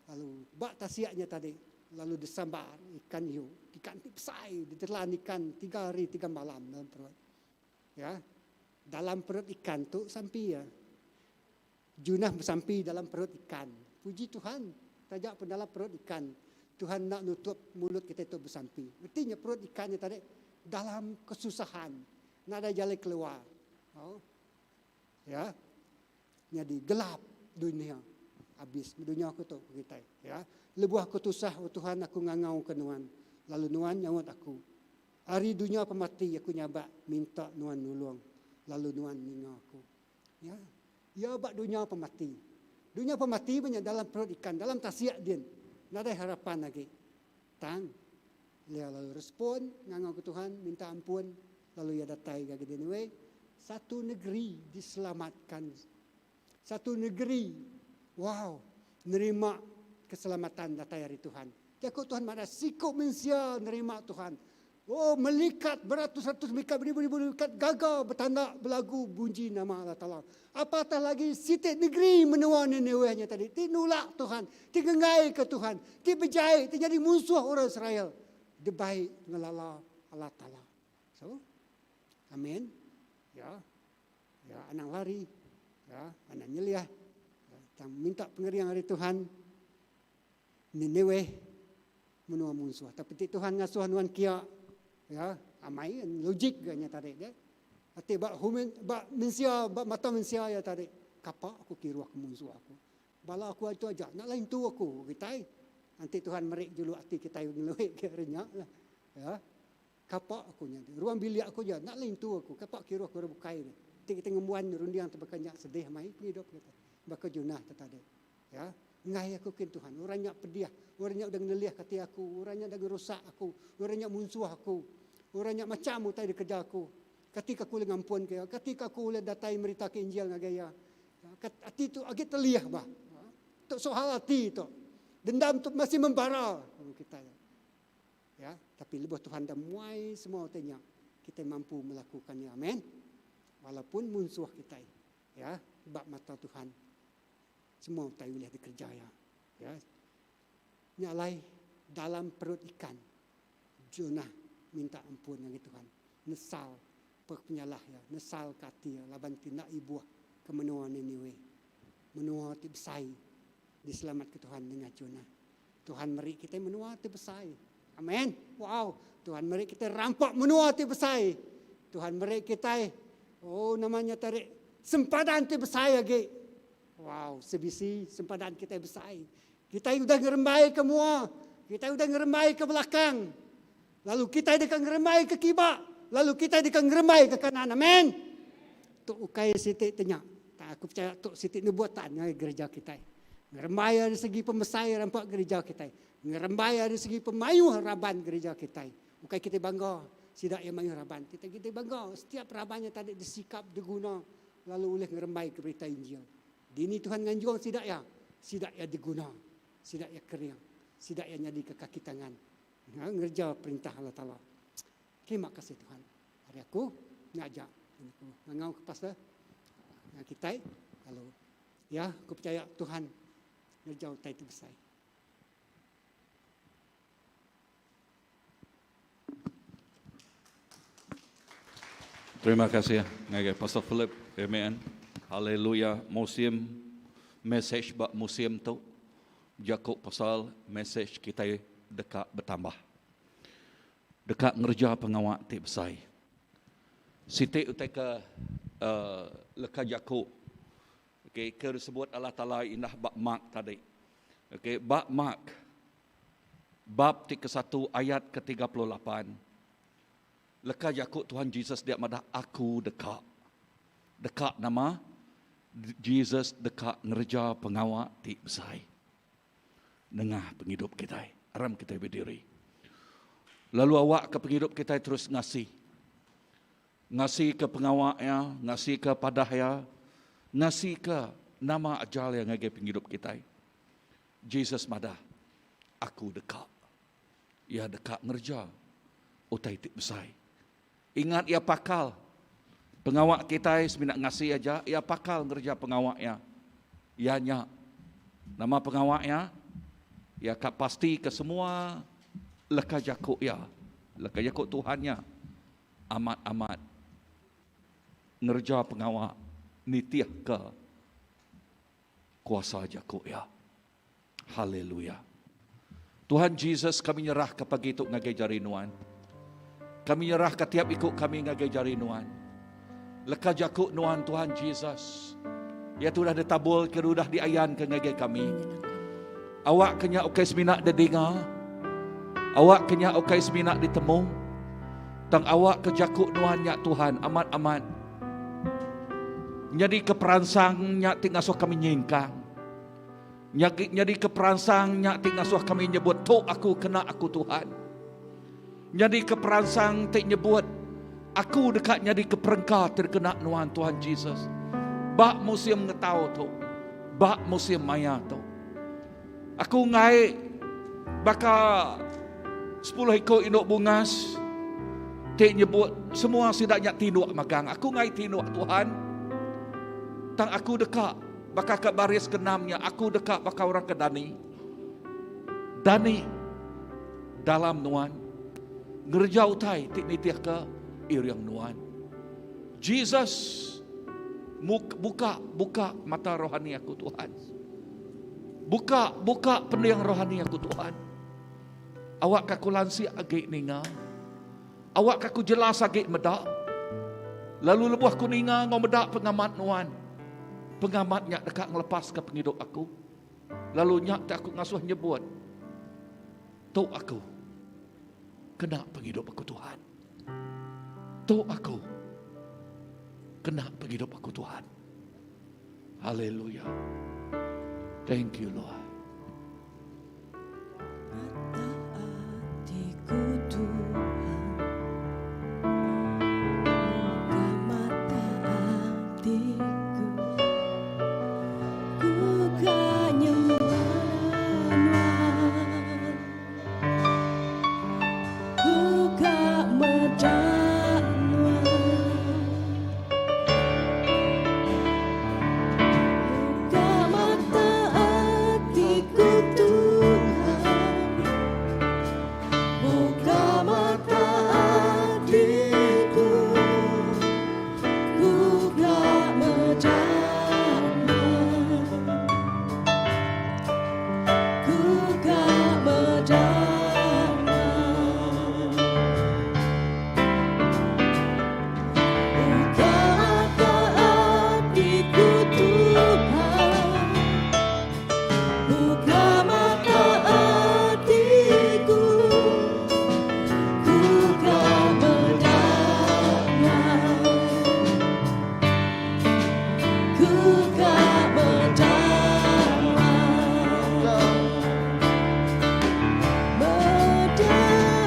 lalu ba tasik nya tadi lalu disambar ikan hiu, ikan ti besai ditelan ikan tiga hari tiga malam dalam perut. Ya. Dalam perut ikan tu sampi ya. Junah besampi dalam perut ikan. Puji Tuhan, taja pun dalam perut ikan, Tuhan enda nutup mulut kita tu besampi. Reti nya perut ikan nya tadi dalam kesusahan, nadai jalai keluar. Oh. Ya. Nyadi gelap dunya abis dunya aku tu ku kitai ya. Lebuh aku tusah o Tuhan aku ngangau ke nuan lalu nuan nyaut aku. Ari dunya pemati aku nyabak minta nuan nulung lalu nuan ninga aku. Ya. Ya ba dunya pemati. Dunya pemati meh nya dalam perut ikan dalam tasik din nadai harapan agi. Tang. Iya lalu respon ngangau ke Tuhan minta ampun lalu iya datai ngagai Nineweh. Satu negeri diselamatkan. Satu negeri wow nerima keselamatan datai ari Tuhan. Jaku Tuhan madah siku mensia nerima Tuhan. Oh melikat beratus-ratus melikat beribu-ribu melikat gaga betanda belagu bunji nama Allah Taala. Apatah lagi siti negeri menua Nineweh nya tadi ti nulak Tuhan, ti ngenggaika Tuhan, ti bejai, ti nyadi munsuh orang Israel dibai ngelala Allah Taala. So, amen. Ya. Ya, anang lari. Ya, anang nyeliah. Ya, tang minta pengering ari Tuhan. Nineweh menua munsuh. Tapi ti Tuhan ngasuh nuan kia, ya, amai logik ga nya tadi dia. Ati ba human ba mensia ba mata mensia ya tadi. Kapa aku kiruh ke munsuh aku. Bala aku itu aja, nak lain tu aku kitai. Nanti Tuhan meri juluk ati kitai ngeluik ke ari nya lah. Ya. Kapa aku nya. Ruang bilik aku aja, nak lain tu aku. Kapa kiruh ke orang bukai ni. Ti kita ngembuan runding tu baka nya sedih mai pengidup kita. Baka Jonah tu tadi. Ya, enggai aku kin Tuhan. Orang nya pedih, orang nya udah ngenelih ke ati aku, orang nya udah ngerusak aku, orang nya munsuh aku, orang nya macham utai dikereja aku. Kati ke aku ulih ngampun ke iya? Kati ke aku ulih datai merita ke Injil ngagai iya? Ya, ati tu agi telih bah. Ya, tu soal ati tu. Dendam tu masih membara kita. Ya, tapi lebuh Tuhan dah muai semua utai nya, kita mampu melakukannya. Amen. Walaupun munsuh kita, ya, ba mata Tuhan Semua utai ulih dikereja iya. Ya. Nya alai dalam perut ikan, Jonah minta ampun ngagai Tuhan. Nesal penyalah iya, nesal ke ati iya laban ti enda ibuh ke menua Nineweh. Menua ti besai diselamatka Tuhan nengah Jonah. Tuhan meri kitai menua ti besai. Amen. Wow. Tuhan meri kitai rampa menua ti besai. Tuhan meri kitai oh nama nya tadi sempadan ti besai agi. Wow, sebisi sempadan kitai besai. Kitai udah ngerembai ke mua, kitai udah ngerembai ke belakang. Lalu kitai deka ngerembai ke kiba, lalu kitai deka ngerembai ke kanan. Amen. Tu ukai siti ti nya. Tak aku percaya tu siti nubuatan ngagai gereja kitai. Ngerembai ari segi pemesai rampa gereja kitai. Ngerembai ari segi pemayuh raban gereja kitai. Ukai kitai bangga sida iya mayuh raban. Kitai kitai bangga setiap raban nya tadi disikap diguna lalu ulih ngerembai ke berita Injil. Dini Tuhan nganjung sida iya, sida iya diguna, sida iya kering, sida iya nyadika kaki tangan ngereja perintah Allah Taala. Terima kasih Tuhan. Ari aku nya aja aku ngangau ke pastor kitai lalu ya aku percaya Tuhan ngereja utai ti besai. Terima kasih ngagai Pastor Philip. Amen. Haleluya. Musim message ba musim tu jaku pasal message kitai deka betambah. Deka ngereja pengawa ti besai. Siti utai ke uh, leka jaku okay, ke disebut Allah Taala indah ba Mark tadi. Okay, ba Mark bab ti ke-1 ayat ke-38 leka jaku Tuhan Jesus dia madah aku deka. Deka nama? Jesus deka ngereja pengawa ti besai nengah pengidup kitai. Aram kitai bediri. Lalu awak ke pengidup kitai terus ngasi. Ngasi ke pengawa iya, ngasi ke padah iya, ngasi ke nama ajal iya ngagai pengidup kitai. Jesus madah, Aku deka. Iya deka ngereja utai ti besai. Ingat iya pakal. Pengawa kitai semina ngasi aja, iya pakal ngereja pengawa iya. Iya nya. Nama pengawa iya? Iya ka pasti ke semua leka jaku iya, leka jaku Tuhan nya amat-amat ngereja pengawa nitihka kuasa jaku iya. Haleluya. Tuhan Jesus, kami nyerahka pagi tu ngagai jari Nuan. Kami nyerahka tiap iku kami ngagai jari Nuan. Leka jaku Nuan Tuhan Jesus, ia tu udah ditabul ke udah diayanka ngagai kami. Awak ke nya ukai semina didinga, awak ke nya ukai semina ditemu, tang awak ke jaku Nuan nya Tuhan amat-amat nyadi ke peransang nya ti ngasuh kami nyingkang. Nyadi ke peransang nya ti ngasuh kami nyebut tu aku kena aku Tuhan. nyadika peransang ti nyebut, Aku deka nyadika perengka ti dikena nuan Tuhan Jesus ba musim ngetau tu, ba musim maya tu. Aku enggai baka sepuluh iku indu bungas ti nyebut semua sida nya tinduk magang. Aku enggai tinduk Tuhan. Tang aku deka baka ke baris keenam nya, aku deka baka orang ke dani. Dani dalam nuan ngereja utai ti nitihka iring nuan. Jesus buka buka mata rohani aku Tuhan. Buka buka pending rohani aku Tuhan. Awakka aku lansik agi ninga. Awakka aku jelas agi meda. Lalu lebuh aku ninga enggau meda pengamat nuan, pengamat nya deka ngelepaska pengidup aku. Lalu nya ti aku ngasuh nyebut, Tu aku kena pengidup aku Tuhan. Tu aku kena pengidup aku Tuhan. Haleluya. Thank you Lord. Mata hatiku Tuhan, buka mata hatiku, ku ka nyembah Nuan, ku ka meda Nuan. Buka mata atiku Tuhan, buka mata atiku, ku ka meda Nuan, ku ka meda Nuan. Buka mata atiku Tuhan, buka mata atiku, ku ka meda Nuan, ku ka meda Nuan. Meda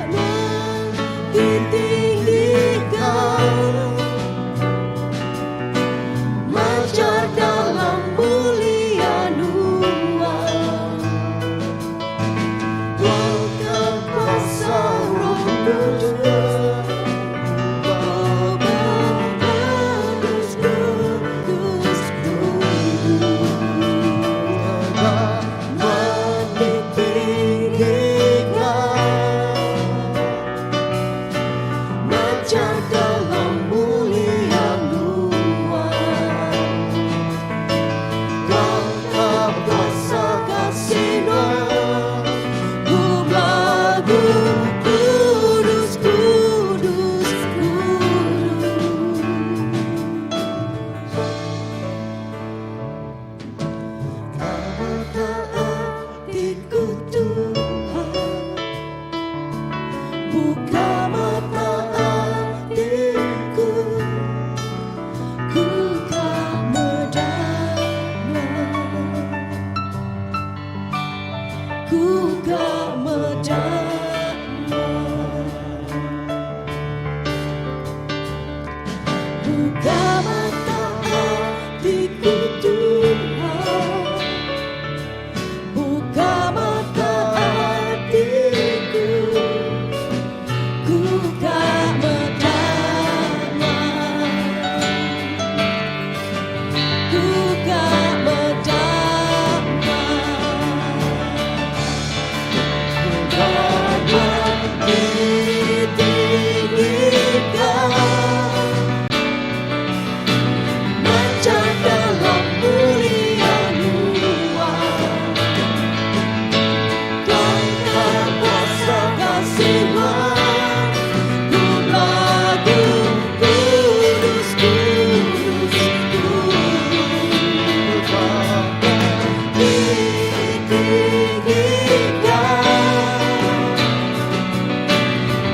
Nuan ditinggikan, Mancar dalam mulia Nuan. Buka kuasa Roh Kudus, Kudus, Kudus, Kudus. Mancar dalam mulia Nuan. Kuasa kasih Nuan, ku belagu kudus, kudus, kudus. Mata hatiku Tuhan, buka mata hatiku, ku ka meda Nuan, ku ka meda Nuan. Buka mata hatiku Tuhan, buka mata hatiku, ku ka meda Nuan, ku ka meda Nuan. Ditinggikan, mancar dalam mulia Nuan. Kuasa kasih Nuan, ku belagu kudus, kudus, kudus. Ditinggikan,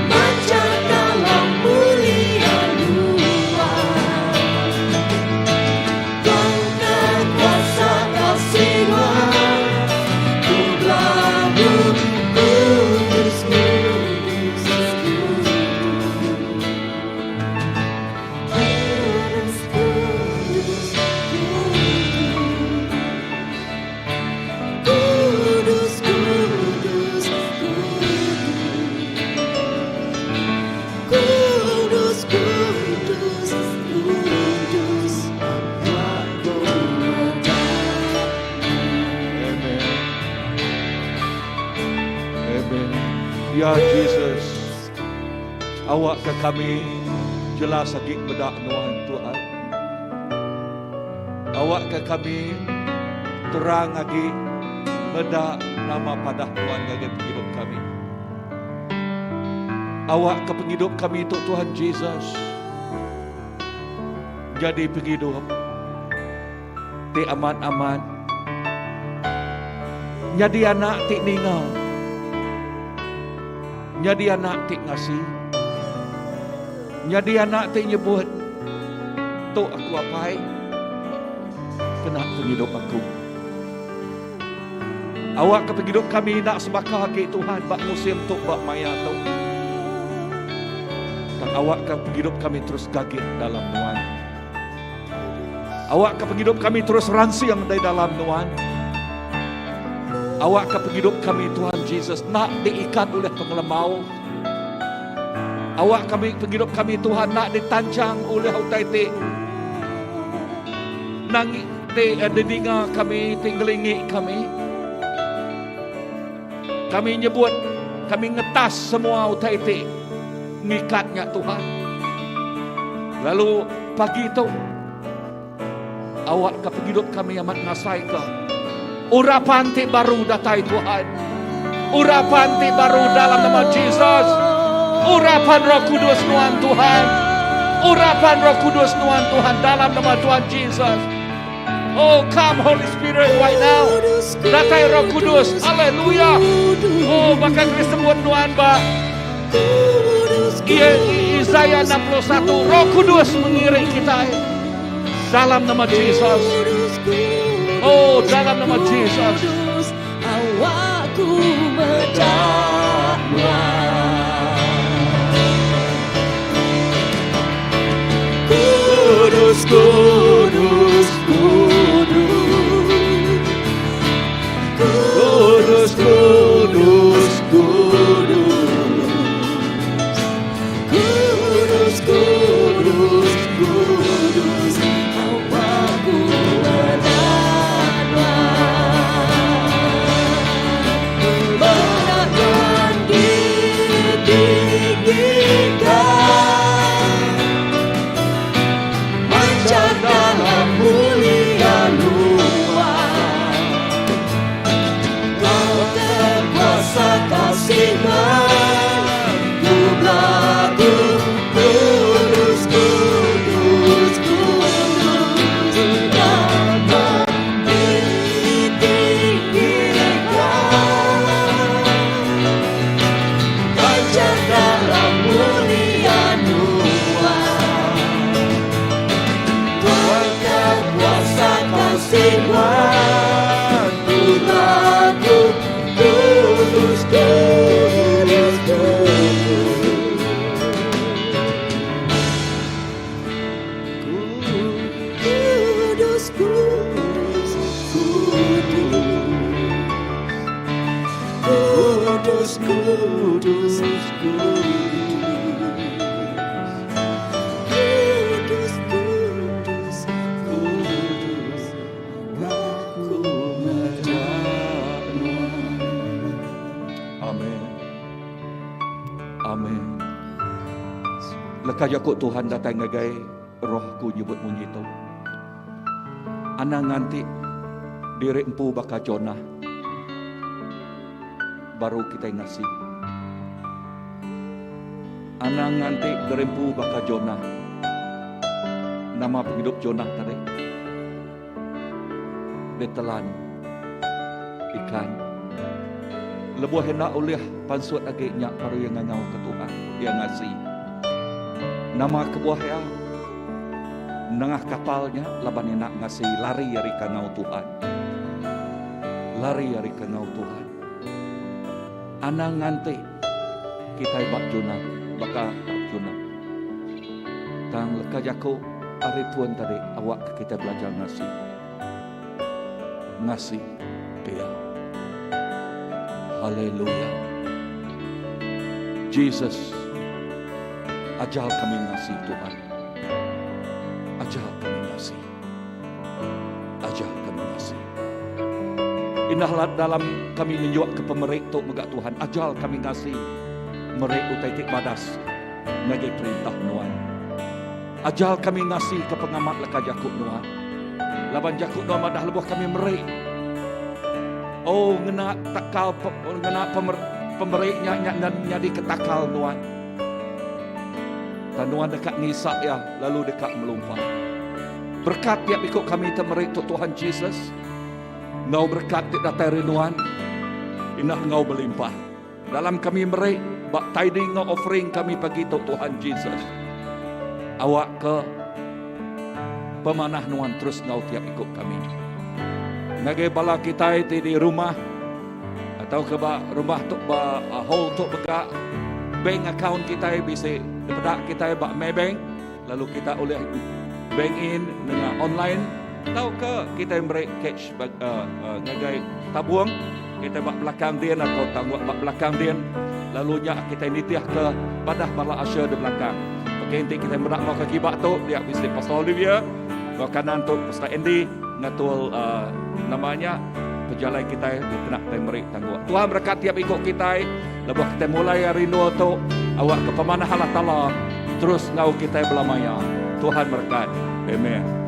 mancar dalam mulia Nuan. Kuasa kasih Nuan, ku belagu kudus, kudus, kudus. Amen. Ya Jesus. Awakka kami jelas agi meda Nuan Tuhan. Awakka kami terang agi meda nama padah Nuan ngagai pengidup kami. Awakka pengidup kami tu Tuhan Jesus jadi pengidup ti amat-amat nyadi anak ti ninga, nyadi anak ti ngasi, nyadi anak ti nyebut, Tu aku apai, kena pengidup aku. Awakka pengidup kami enda sebaka agi Tuhan ba musim tu ba maya tu. Tang awakka pengidup kami terus gagit dalam Nuan. Awakka pengidup kami terus ransing dari dalam Nuan. Awakka pengidup kami Tuhan Jesus nak diikat oleh pengelemau. Awak kami pengidup kami Tuhan nak ditancang oleh utai ti nangi ti eh, didinga kami ti ngelingi kami. Kami nyebut kami ngetas semua utai ti ngikatnya Tuhan. Lalu pagi tu awak ke pengidup kami amat ngasai ke urapan ti baru datai Tuhan. Urapan ti baru dalam nama Jesus. Urapan Roh Kudus nuan Tuhan. Urapan Roh Kudus nuan Tuhan dalam nama Tuhan Jesus. Oh, come Holy Spirit right now. Datai Roh Kudus. Haleluya. Oh, bahkan disebut nuan ba. Ia Isaiah 61. Roh Kudus mengiring kita. Dalam nama Jesus. Oh, dalam nama Jesus. Awakku meda Kudus, kudus, kudus. Kudus, kudus, kudus. Kudus, kudus, kudus. Awakku meda Meda Tuhan ditinggikan Mancar dalam mulia nuan Kau terkuasa kasih Ku belagu kudus, kudus, kudus Dapat ditinggikan Mancar dalam mulia nuan Tuhan terkuasa kasih Ku lagu kudus, kudus, kudus. Kudus, kudus, kudus. Kudus, kudus, kudus. Kudus, kudus, kudus. Aku meda Amin. Amin. Leka jaku Tuhan datang ngagai roh ku nyebut munyi tu. Anang nganti diri empu baka Jonah. Baru kita ngasi. Anang nganti diri empu baka Jonah. Nama penghidup Jonah tadi. Ditelan ikan. Lebuh hendak oleh pansut agi nyak baru yang ngangau ke Tuhan. Dia ngasi. Nama kebuah ya. Nengah kapalnya laban ia nak ngasi lari ari kangau Tuhan. Lari ari kangau Tuhan. Anang nganti kita bak Jonah baka Jonah. Tang leka jaku ari pun tadi awak ke kita belajar ngasi. Ngasi dia. Haleluya. Jesus ajar kami ngasi Tuhan. Ajar kami ngasi. Ajar kami ngasi. Indah dalam kami ngenjuk ke pemeri tu mega Tuhan, ajal kami ngasi meri utai ti badas ngagai perintah Nuan. Ajal kami ngasi ke pengamat leka jaku Nuan. Laban jaku Nuan madah lebuh kami meri, oh ngena takal ngena pemeri nya nya nyadi ke takal Nuan. Tang Nuan deka ngisa iya lalu deka melumpah. Berkat tiap iku kami te meri tu Tuhan Jesus. Enggau berkat ti datai ari Nuan, indah enggau belimpah. Dalam kami meri ba tithing enggau offering kami pagi tu Tuhan Jesus. Awakka pemanah Nuan terus enggau tiap iku kami. Ngagai bala kitai ti di rumah atau ke ba rumah tu ba hall tu mega bank account kitai bisi dipeda kitai ba Maybank. Lalu kita ulih bank in nengah online tauka kitai meri cash ngagai tabung kitai ba belakang din atau tangguh ba belakang din lalu nya kitai nitihka padah bala usher di belakang. Okey enti kitai meda enggau ke kiba tu dia bisi Pastor Olivia enggau kanan tu Pastor Andy ngatur nama nya pejalai kitai kena kitai meri tangguh. Tuhan berekat tiap iku kitai lebuh kitai mulai ari endur tu awakka pemanah Allah Taala terus enggau kitai belama iya. Tuhan merekat. Amen.